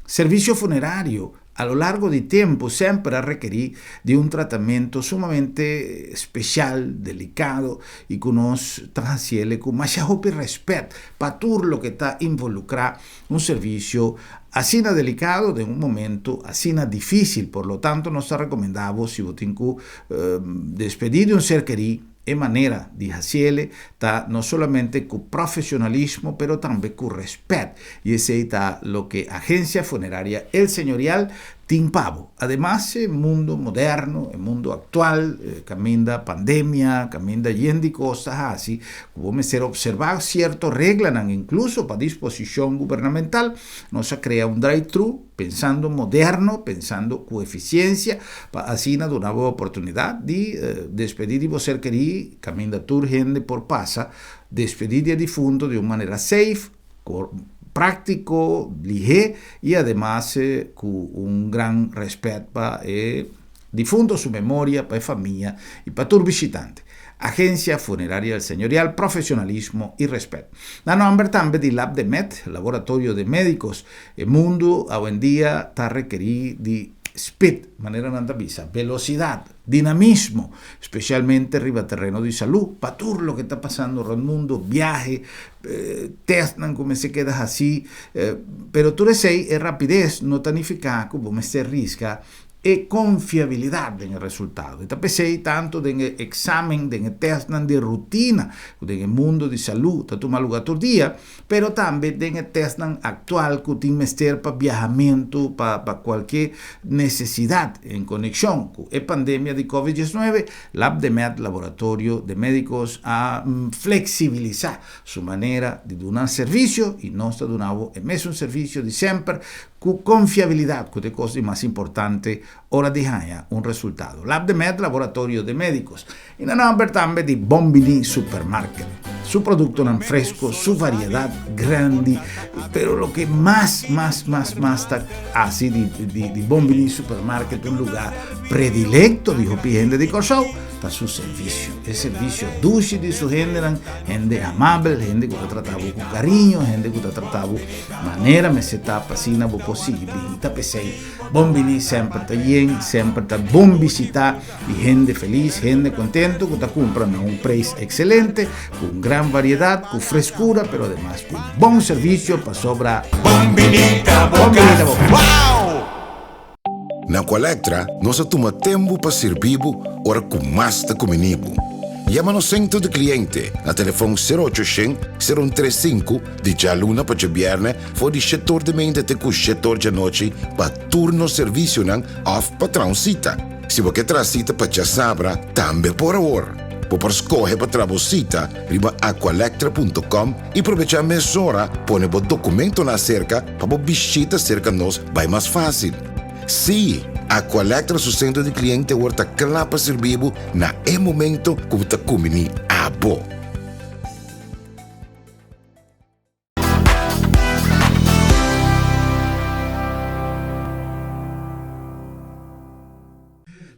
Servisio funerario a lo largo di tempu semper a rekerí di un tratamentu sumamente spesial, delikado i ku nos ta hasiel ku masha hopi rèspèt pa tur loke ta involukrá Un servicio asina delicado den un momento asina dificil, por lo tanto nos ta recomenda bo si bo tin cu despedi di un ser keri, e manera di haciele ta no solamente cu profesionalismo pero tambe cu respet y esey ta loke Agencia Funeraria El Señorial tin pa bo. Ademas e mundo moderno, e mundo actual, caminda pandemia, caminda yen di cos ta haci cu bo mester observa cierto reglanan, incluso pa disposicion gubernamental, nos a crea un drive-thru pensando moderno, pensando cu eficiencia, pa asina duna bo e oportunidad di despedi di bo ser keri, caminda tur hende por pasa despedi di e difunto di un manera safe, práktiko, lihé i ademas ku un gran rèspèt pa e difunto, su memoria, pa e famia i pa tur bishitante. Agencia Funeraria El Señorial, profesionalismo i rèspèt. Na nòmber tambe di Labdemed, Laboratorio de Médicos, e mundu awendia ta rekerí di speed, manera nan ta bisa, velosidat. Dinamismo, specialmente riba tereno di salú, pa tur loke ta pasando rond mundo, biahe, testnan ku mester keda hasí, pero tur esei, e rapides no ta nifiká ku bo mester riska e konfiabilidat den e resultado. E ta p'esei tantu den e eksamen, den e testnan di rutina ku den e mundo di salú ta tuma lugá tur dia, pero tambe den e testnan aktual ku tin mester pa biahamentu pa pa kualke nesesidat en konekshon ku e pandemia di Covid 19, Labdemed Laboratorio de Medicos a fleksibilisá su manera di duna servisio i nos ta duna bo e mesun servisio di semper ku konfiabilidat ku ta e kos di mas importante ora di haña un resultado. Labdemed Laboratorio de Medicos. I na nòmber tambe di Bombini Supermarket. Su produktonan fresko, su variedat grandi, pero loke mas, mas, mas, mas ta hasi di, di, di Bombini Supermarket un lugá predilecto di hopi hende di Kòrsou, ta su servisio. E servisio dushi di su hendenan, hende amabel, hende ku ta trata bo ku kariño, hende ku ta trata bo manera mester ta pa asina bo por sigui bini. Ta p'esei Bombini semper ta yen, semper ta bon bisitá. Di hende felis, hende contento cu ta cumpra na un prijs excelente, cu un gran variedad, cu frescura, pero ademas cu bon servicio pasobra Bon binita bo Bon binita bo cas! cas! Wow! Na Aqualectra nos a tuma tempu pa sirbi bo ora ku mas ta kumini bo. Yama nos sentro di kliente na telefòn sero ocho shen, sero un tres sinku di djaluna pa djabièrnè for di shetor di meinta te ku shetor djanochi pa tur nos servisionan òf pa traha un sita. Si bo ke traha sita pa djasabra, tambe por awor. Bo por skohe pa traha bo sita riba aqualectra.com i probechá mesora pone bo dokumentonan aserka pa bo bishita serka nos bai mas fásil. Sí, Aqualectra su sentro di kliente awor ta kla pa sirbi bo na e momento ku bo ta kumbiní abo.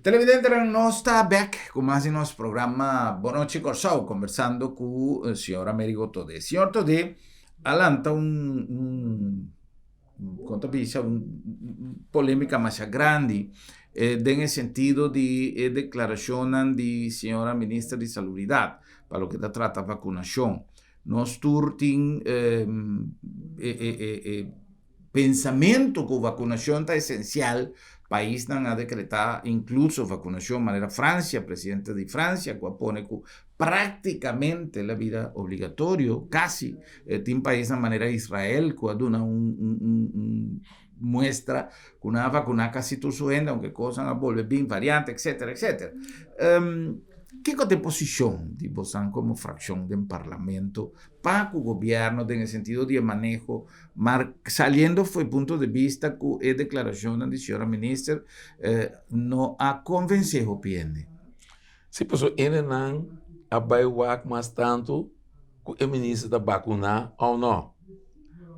Televidentenan nos ta bek ku mas di nos programa Bon Nochi Kòrsou kombersando ku señor Amerigo Todé. Señor Todé a lanta un un kon ta bisa un polémika masha grandi den e sentido di e deklarashonnan di señora minister di Salubridat pa loke ta trata vakunashon. Nos tur tin e Pensamentu ku vakunashon ta esensial, paisnan a dekretá inkluso vakunashon manera Fransia, presidente di Fransia ku a pone ku práktikamente el a bira obligatorio, kasi, tin paisnan manera Israel ku a duna un un muestra ku nan a vakuná kasi tur su hende aunke kosnan a bolbe bin, variante, etcetera, etcetera. Kiko ta e posishon di bosan komo frakshon den parlamento pa ku gobièrnu den e sentido di e maneho, mar saliendo for e punto de bista ku e deklarashonnan di señora minister no a konvensé hopi hende. Sí, pasobra hendenan a bai wak mas tantu ku e minister ta bakuná òf nò.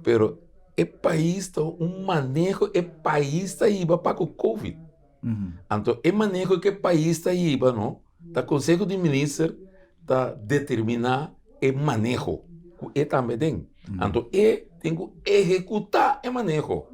Pero e pais ta un maneho e pais ta hiba pa ku covid. Anto e maneho ku e pais ta hiba no, ta konseho di minister ta determiná e maneho ku e tambe den. Anto e tin ku ehekutá e maneho.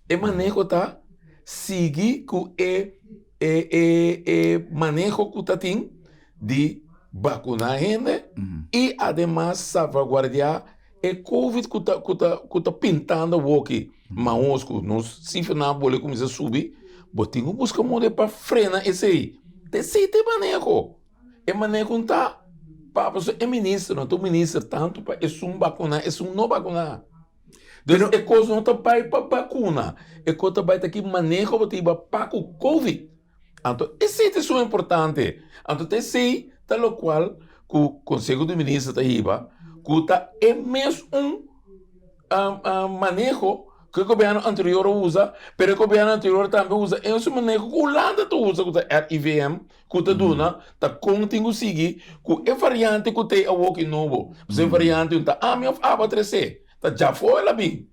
E maneho ta sigui ku e e e e maneho ku ta tin di bakuná hende i ademas salvaguardiá e covid ku ta ku ta ku ta pintando awoki. Maos ku nos sifranan a bolbe kuminsá subi, bo tin ku buska moda pa frena esei. Ta esei ta e maneho. E maneho ta pa pasobra e minister no ta un minister tantu pa esun bakuná esun no bakuná. Dus e kos no ta bai pa bakuna, e kos ta bai ta ki maneho bo ta hiba pa ku covid. Anto esei ta esun importante. Anto ta esei ta lokual ku Konseho di Minister ta hiba ku ta e mes un maneho ku e gobièrnu anterior a usa, pero e gobièrnu anterior tambe a usa e mesun maneho ku Hulanda ta usa ku ta RIVM ku ta duna ta kon tin ku sigui ku e variante ku ta awor ki nobo. Pasobra e variante no ta ami òf abo a trese, ta djafó el a bin.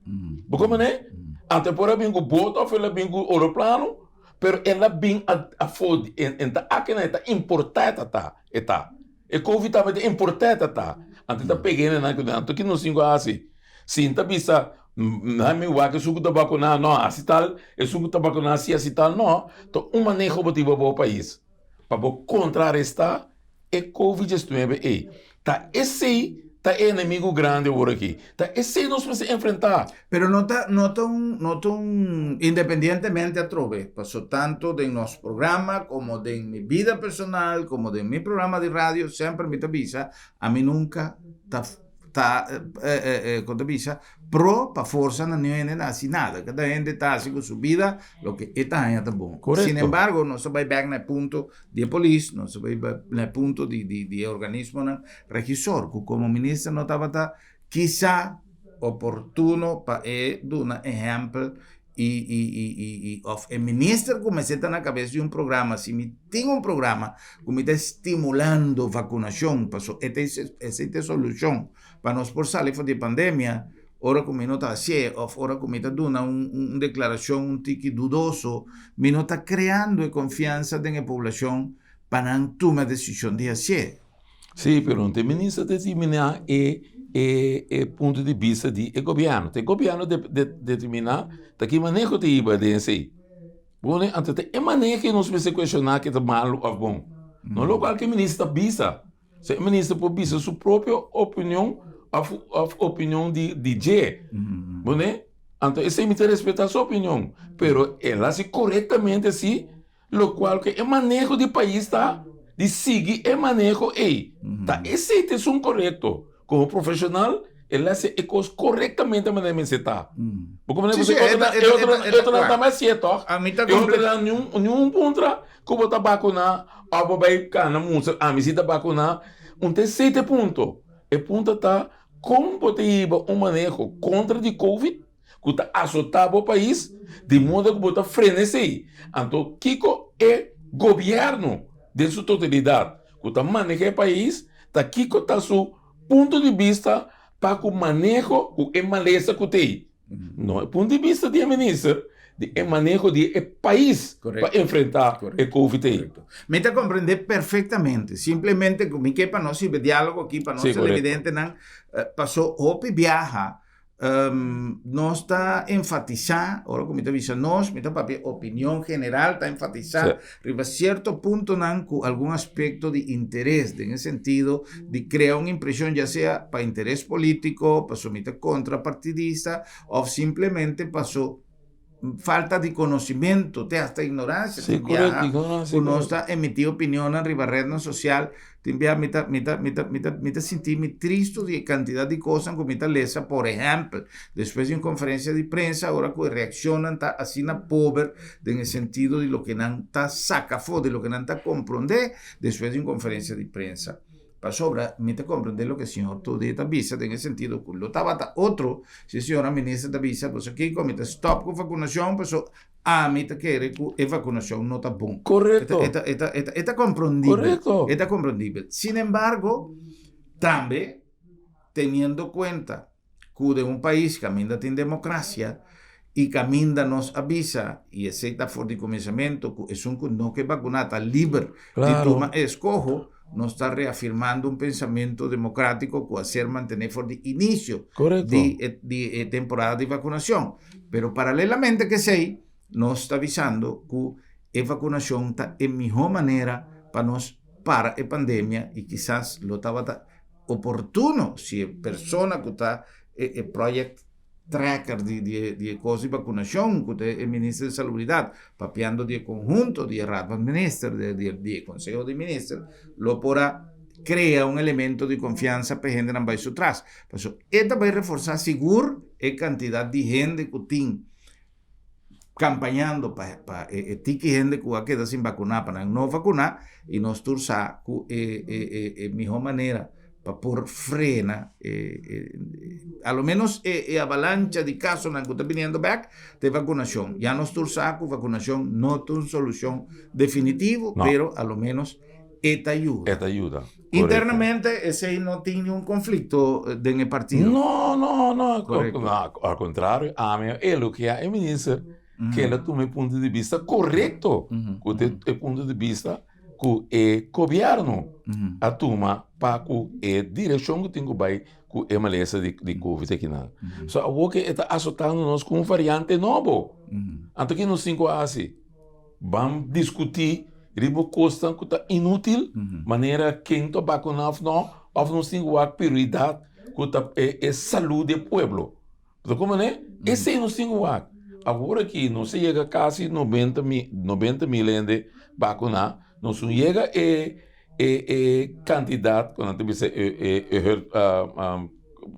Bo komprende? Anto e por a bin ku boto òf el a bin ku oroplano. Pero el a bin afó di e e ta aki nan e ta importá e ta ta e ta. E covid tambe ta importá e ta ta. Anto e ta pega hende nan ku anto ki nos tin ku hasi? Si ta bisa nan mi wak esun ku ta bakuná no hasi tal, esun ku ta bakuná si hasi tal no, ta un maneho bo tin pa bo pais pa bo kontrarestá E Covid diesnuebe ei. Ta esei ta e enemigu grandi awor aki. Ta esei nos mester enfrentá. Pero no ta no ta un no ta un independientemente atrobe, paso tanto den nos programa como den mi bida personal como den mi programa di radio semper mi ta bisa ami nunca ta ta con ta bisa pro pa forsa na niun hende na hasi nada. Kada hende ta hasi ku su bida loke e ta haña ta bon. Korekto. Sin embargo nos ta bai bek na e punto di e polis, nos ta bai na e punto di di di e organismonan regisor ku komo minister no tabata kisa oportuno pa e duna ehèmpel i i i i i òf e minister ku mester ta na kabes di un programa si mi tin un programa ku mi ta stimulando vakunashon paso e ta esei ta e solushon pa nos por sali for di e pandemia ora ku mi no ta hasié òf ora ku mi ta duna un un deklarashon un tiki dudoso mi no ta kreando e konfiansa den e poblashon pa nan tuma e desishon di hasié. Sí, pero no ta e minister ta determiná e e e punto di bista di e gobièrnu. Ta e gobièrnu de de determiná ta ki maneho ta hiba den esei. Bo ne? Anto ta e maneho ku nos mester kuestioná ke ta malu òf bon. No lokual ku e minister ta bisa. So e minister por bisa su propio opinion òf òf opinion di di dje. Bo ne? Anto esei mi ta respetá su opinion, pero el hasi korektamente si. Lokual ku e maneho di pais ta di sigui e maneho ei. Ta esei ta esun korekto. Komo profeshonal el a hasi e kos korektamente manera mester ta. Bo komprende? Sí, sí, e ta, e ta, e ta, E otronan ta mas sié tòg. Ami ta E otronan niun niun puntra ku bo ta bakuná òf bo bai kana mustra ami si ta bakuná. Un ta esei ta e punto. E punto ta kon bo ta hiba un maneho kontra di covid. ku ta asotá bo pais, di modo ku bo ta frena esei. Anto kiko e gobièrnu den su totalidat ku ta maneha e pais, ta kiko ta su punto di bista pa ku maneho ku e malesa ku t'ei? No e punto di bista di e minister, di e maneho di e pais pa enfrentá e covid ei. Mi ta komprendé perfektamente. Simplemente ku mi ke pa nos hiba e diálogo aki pa nos televidentenan, paso hopi biaha. Nos ta enfatisá, ora ku mi ta bisa nos, mi ta papia opinion general, ta enfatisá riba sierto puntonan ku algun aspekto di interes, den e sentido di krea un impreshon ya sea pa interes polítiko, paso mi ta kontra partidista òf simplemente paso falta di conocimiento, te hasta ignorancia. Sí, tin biaha correcto, ignorancia, ku nos correcto. ta emití opinionnan riba rednan sosial, tin biaha mi ta, mi ta, mi ta, mi ta, mi ta sinti mi tristu di e kantidat di kosnan ku mi ta lesa, por ehèmpel, despues di un konferensia di prensa, ora ku e reakshonnan ta asina pober den e sentido di loke nan ta saka afó, di loke nan ta komprondé despues di un konferensia di prensa. Pasobra mi ta comprende loke señor Todé ta bisa den e sentido cu lo tabata otro si e señora minister ta bisa boso kico mi ta stop cu vacunacion paso ami ta kere cu e vacunacion no ta bon. Correcto. E ta, e ta, e ta, e ta comprendibel. Correcto. E ta comprendibel. Sin embargo, tambe teniendo cuenta ku den un pais kaminda tin demokrasia i kaminda nos a bisa, i esei ta for di kuminsamentu, ku esun ku no ke bakuná ta liber di tuma e eskoho, nos ta reafirmando un pensamentu demokratiko ku a ser mantené for di inisio di e di e temporada di vakunashon. Pero paralelamente ku esei, nos ta bisando ku e vakunashon ta e mihó manera pa nos para e pandemia i kisas lo tabata oportuno si e persona ku ta e e project tracker di di e di e kos di vakunashon ku ta e minister di salubridat papiando di e konhunto di e raad van minister di di di e konseho di minister lo por a krea un elemento di konfiansa pa e hendenan bai su tras pasobra e ta bai reforsá sigur e kantidat di hende ku tin kampañando pa pa e e tiki hende ku a keda sin bakuná pa nan no vakuná i nos tur sa ku e e e e mihó manera pa por frena e e a lo menos e e avalancha di kasonan ku ta biniendo bèk ta e vakunashon. Ya nos tur sa ku vakunashon no ta un solushon definitivo No. pero a lo menos e ta yuda. E ta yuda. Internamente esei no tin niun konflikto den e partido. No, no, no. Korekto. No, al kontrario, ami a elogiá e minister ku el a tuma e punto di bista korekto, ku ta e punto di bista ku e gobièrnu a tuma pa ku e direkshon ku tin ku bai ku e malesa di covid akinan. So awor ke e ta asotando nos ku un variante nobo. Anto ki nos tin ku hasi? Ban diskutí riba kosnan ku ta inútil, manera ken ta bakuná òf nò, òf nos tin ku wak prioridat ku ta e salú di e pueblo. Bo ta komprendé? Esei nos tin ku wak. Awor aki nos a yega kasi nobenta mil, 90 mil hende bakuná, nos no yega e e kantidat ku nan ta bisa e e herd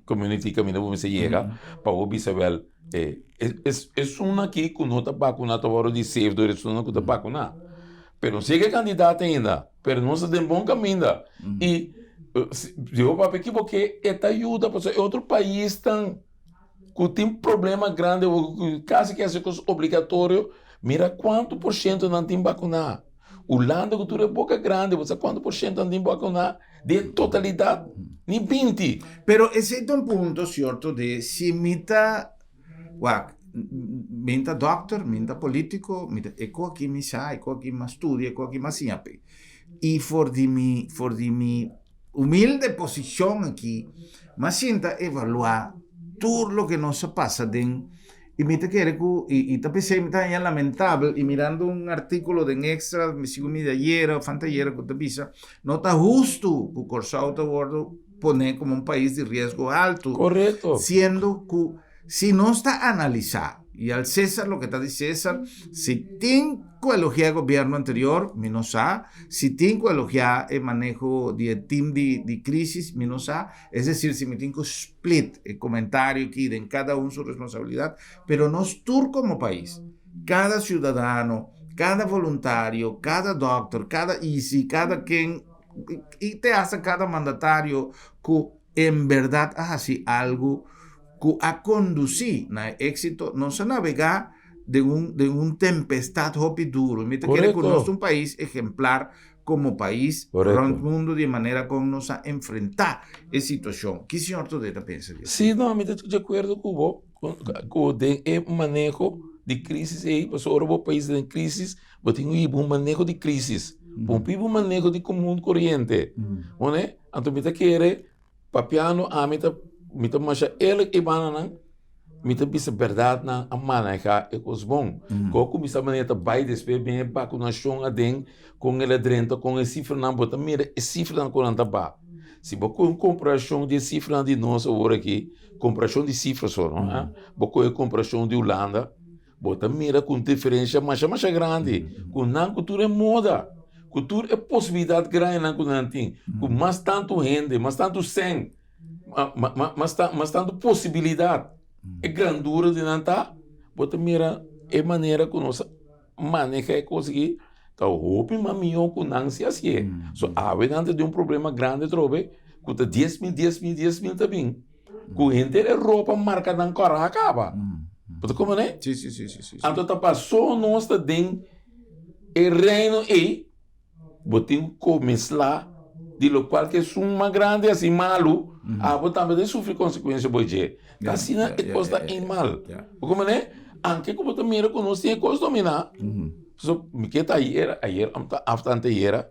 community kaminda bo mester yega pa bo bisa wèl Esun aki ku no ta bakuná ta wòrdu di safe dor esunnan ku ta bakuná. Pero no sigue kandidat ainda, pero nos ta den bon kaminda. I si bo papia ekiboké e ta yuda pasobra e otro paisnan ku tin problema grandi ku kasi ke hasi kos obligatorio, mira kuantu por shento nan tin bakuná. Hulanda ku tur e boka grandi, bo sa kuantu por shento nan tin bakuná? Di e totalidat, ni 20. Pero esei ta un punto cierto di si mi ta, wak, mi ta dokter, mi ta politico, mi ta, e ko aki mi sa, e ko aki mi a studia, e ko aki mi a siña p'e. I for di mi, for di mi humilde posicion aki, mi a sinta evalua tur loke nos a pasa den I mi ta kere ku, i ta p'esei mi ta haña lamentabel, i mirando un artíkulo den Extra, mi sigur mi di ayera òf antayera ku ta bisa, no ta hustu ku Kòrsou ta wòrdu poné komo un pais di riesgo haltu. Korekto. Siendo ku si nos ta analisá, i al César loke ta di César, si tin ku elogiá e gobièrnu anterior, mi no sa, si tin ku elogiá e maneho di e tim di di krísis, mi no sa, Es decir, si mi tin cu split e comentario aki den cada un su responsabilidad, pero nos tur como pais, cada ciudadano, cada voluntario, cada dokter, cada ICI, cada ken, y te hasta cada mandatario cu en berdad a haci algo cu a conduci na e exito, nos a navega den un, den un tempestad hopi duro. Mi ta kere cu nos ta un pais ejemplar komo pais rònt mundu di e manera kon nos a enfrentá e situashon. Ki señor Todé ta pensa di esei? Sí, no, mi ta di akuerdo ku bo, ku den e maneho di krísis ei, pasobra ora bo pais ta den krísis, bo tin ku hiba un maneho di krísis, bo no por hiba un maneho di komun koriente, bo ne? Anto mi ta kere, papiando ami ta, mi ta masha eerlijk e bananan. Mi ta bisa bèrdat nan a manehá e kos bon. Ku a kuminsá manera ta bai despues bin e bakunashon aden kon el a drenta kon e sifranan bo ta mira e sifranan ku nan ta ba. Si bo kohe un komparashon di e sifranan di nos awor aki, komparashon di sifra so no, bo kohe komparashon di Hulanda bo ta mira ku un diferensha masha masha grandi ku nan ku tur e moda ku tur e posibilidat grandinan ku nan tin ku mas tantu hende mas tantu sèn. Mas tantu posibilidat e grandura di nan ta, bo ta mira e manera ku nos a maneha e kos aki ta hopi mas mihó ku nan si hasié. So awe nan ta den un problema grandi atrobe ku ta 10.000, 10.000, 10.000 ta bin ku henter e ropa marka nan kòrá kaba. Bo ta komprendé? Anto ta pasó nos ta den e reino ei. Bo tin ku kome sla di lokual ku esun mas grandi hasi malu, abo tambe ta sufri konsekuensia bo dje. Ta asina e kos ta imal. Bo komprende? Anke ku bo ta mira ku nos tin e kos dominá, pasobra mi ke ta ayera, ayer after anteyera,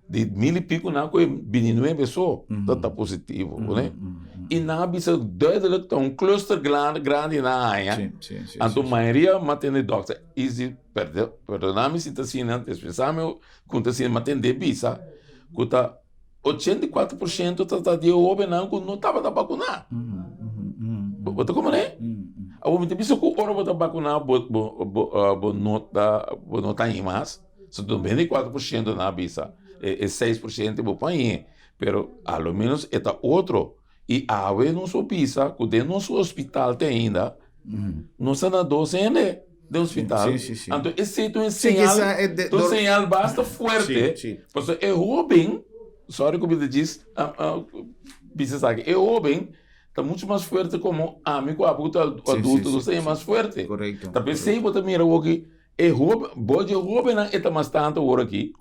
di mil i piku nan ku e bini nuebe so ta ta positivo, bo ne? I nan a bisa duidelijk ta un cluster grandi nan a haña, anto mayoria m'a tende dòkter Izzy. Perdona mi si ta asina, dispensá mi ku ta asina, ma tende bisa ku ta 84% ta ta di e hóbennan ku no tabata bakuná. Bo ta komprendé? Awor mi ta bisa ku ora bo ta bakuná bo bo bo bo no ta bo no ta haña mas, so 94% nan a bisa, e 6% bo por hañ'é, pero a lo menos e ta otro. I awe nos por bisa ku den nos hospital te ainda nos ta na dos hende den hospital. Sí, sí, sí. Anto esei ta un Sí, señal, kisa e de- ta un dor- señal basta fuerte. Sí, sí. Pasobra e hoben, sorry ku mi ta djis bisa esaki, e hoben ta mucho mas fuerte komo ami ku abo ku ta Sí, sí, adulto, sí, nos ta sí. mas fuerte. Korekto, Ta p'esei korekto. bo ta mira awoki e hoben, bo dje hobennan e ta mas tantu awor aki,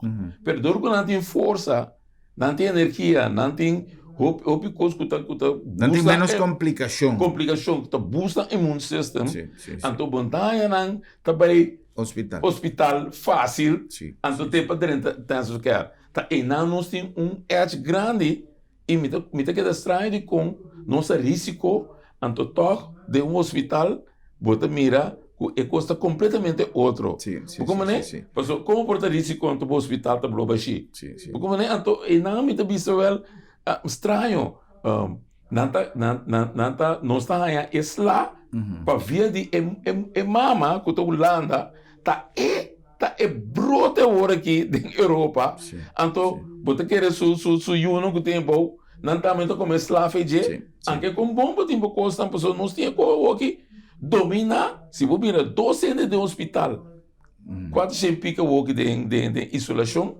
pero dor ku nan tin forsa, Nan tin energia, nan tin hopi hopi kos ku ta ku ta Nan tin busta menos e komplikashon. komplikashon ku ta busta immune system. Sí, sí, sí. Anto bondañanan ta bai Hospital. hospital fásil, Sí, anto sí, te sí. pa drenta intensive care. Ta einan nos tin un edge grandi i mi ta mi ta keda straño dikon nos a risiko Anto tòg den un hospital bo ta mira ku e kos ta kompletamente otro. Sí, sí, Bo komprendé? sí, sí. Pasobra komo por ta risiko anto bo hospital ta blo bashí? Sí, sí. Bo komprendé? Anto einan mi ta bisa wèl straño. Nan ta nan nan nan ta nos ta haña e sla pa via di e e e mama ku ta Hulanda ta e ta e brote awor aki den Europa. Sí, Anto sí. bo ta kere su su su yunan ku tin abou nan tambe ta kome sla fe dje. Sí. Anke kon bon bo tin bo kosnan pasobra nos tin e koe awoki dominá si bo bira dos hende den hospital kuater shen pika awoki den den den isolashon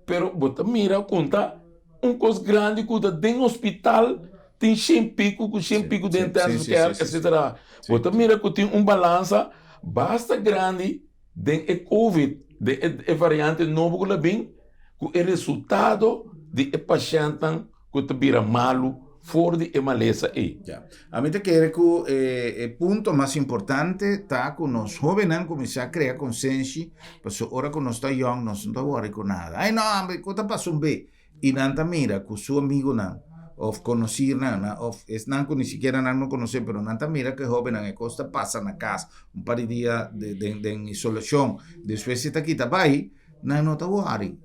pero bo ta mira kon ta un kos grandi ku ta den hospital tin shen piku ku shen piku den intensive care etcetera bo ta mira ku tin un balansa basta grandi den e covid den e variante nobo ku lo bin ku e resultado di e pashèntnan ku ta bira malu for di e malesa ei. Ya. Ami ta kere ku e e punto mas importante ta ku nos hóbennan kuminsá krea konsenshi, pasobra ora ku nos ta yòn nos no ta wòri ku nada. Ai no, ami ku ta pasa un be. I nan ta mira ku su amigunan òf konosirnan òf esnan ku ni sikiera nan no konosé pero nan ta mira ku e hóbennan e kos ta pasa na kas un par di dia den den isolashon despues e ta kita bai, nan no ta wòri.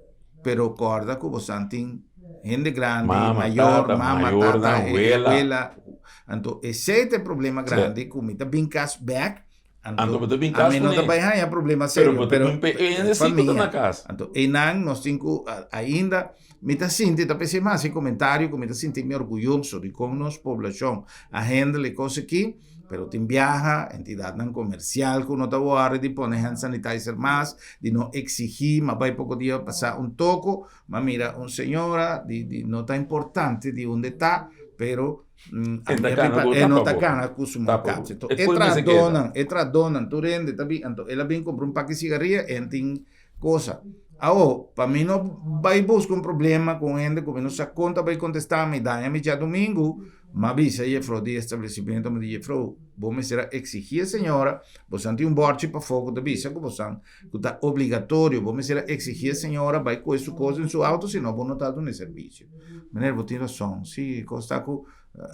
Pero corda cu bosan tin hende grandi, Mama, mayor, tata, mama, mayornan, tata, e wela. wela. Anto esey ta e problema grandi cu mi ta bin cas bek, Anto anto bo ta bin a cas mi no ta cune. bay haya problema Pero serio, bo ta pero bin pe e hende si cu ta famia. na cas. Anto eynan nos tin cu ainda mi ta sinti, ta p'esey mi haci comentario cu mi ta sinti mi orguyoso di con nos poblacion a handle e cos aki. Pero tin biaha, entidadnan comercial cu no ta worry di pone hand sanitizer mas, di no exigi, ma bay poco dia pasa un toco, ma mira un señora di di no ta importante di unda e ta, pero E ta cana cu e no ta tapa bo. cana cu su Tapa bo. mocapchi. Enton E e cu e mester keda. tradonan, e tradonan tur hende ta bin, anto el a bin compra un paki cigaria, en tin cosa. Awo, pa mi no bay busca un problema cu un hende cu mi no sa con ta bay contesta mi, daña mi djadumingu, M'a bisa jefrou di establecimiento, mi di, Jefrou, bo mester a exigí e señora, bosan tin un bòrchi pafó ku ta bisa ku bosan, ku ta obligatorio, bo mester a exigí e señora bai kohe su kos den su auto, sino bo no ta duna e servisio. Meneer, bo tin rason, sí, e kos ta ku.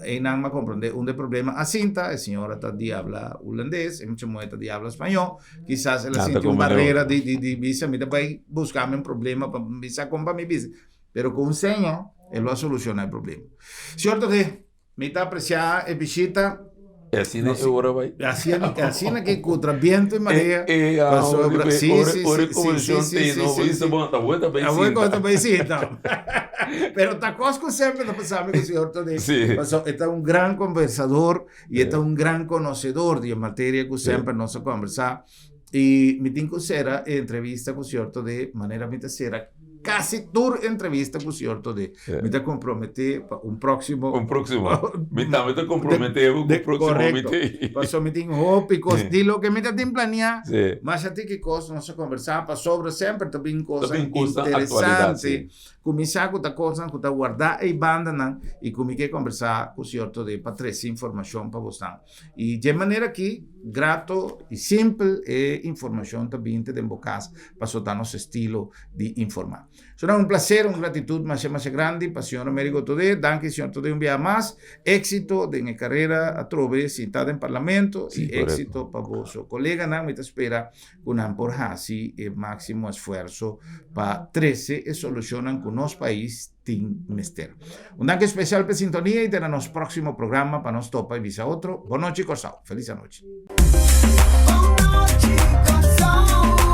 Einan m'a komprondé unda e problema a sinta, e señora ta di habla hulandes, e mucha muhé ta di habla spañó, kisas el a sinti un barera di di di bisa mi ta bai buska mi un problema pa bisa kon pa mi bisa, pero ku un seña e lo a solushoná e problema. Señor Togé, mi ta apresiá e bishita. E asina e ora bai. Asina, asina ke kontra biento i marea. E, e, Pasobra, si, si, si, ora si, komishon si, te si, no, si, bisa si. bon, ta woi ta bai Awor sinta. ta bai sinta. Pero ta kos ku semper ta pasa mi ku señor Tony. Si. Paso e ta un gran konversador i e ta un gran konosedor di e materia ku semper nos a kombersá. I mi tin ku sera e entrevista ku señor Tony manera mi ta sera kasi tur entrevista ku señor Tony. Mi ta komprometé pa un próksimo. Un próksimo. Mi tambe ta komprometé ku un próksimo mi Korekto. te. Pasobra mi tin hopi kos. Di loke mi ta tin planiá, Sí. masha tiki kos nos a kombersá pasobra semper ta bin Ta kosnan bin kosnan aktualidat, interesante sí. ku mi sa ku ta kosnan ku ta wardá ei bandanan i ku mi ke kombersá ku señor Tony pa trese informashon pa bosnan. I dje manera aki, grato i simpel e informashon ta binti den bo kas pasobra ta nos estilo di informá. So ta un placer, un gratitud masha masha grandi pa señor Amerigo Todé. Danki señor Todé un biaha mas. Éxito den e carera atrobe sinta den Parlamento Sí, y correcto. éxito pa boso coleganan. Mi ta spera cu nan por haci e maximo esfuerzo pa trece e solucionnan cu nos pais tin mester. Un danki especial p'e sintonia y te na nos proximo programa pa nos topa y bisa otro. Bon nochi Corsou. Feliz anochi. Bon nochi Corsou.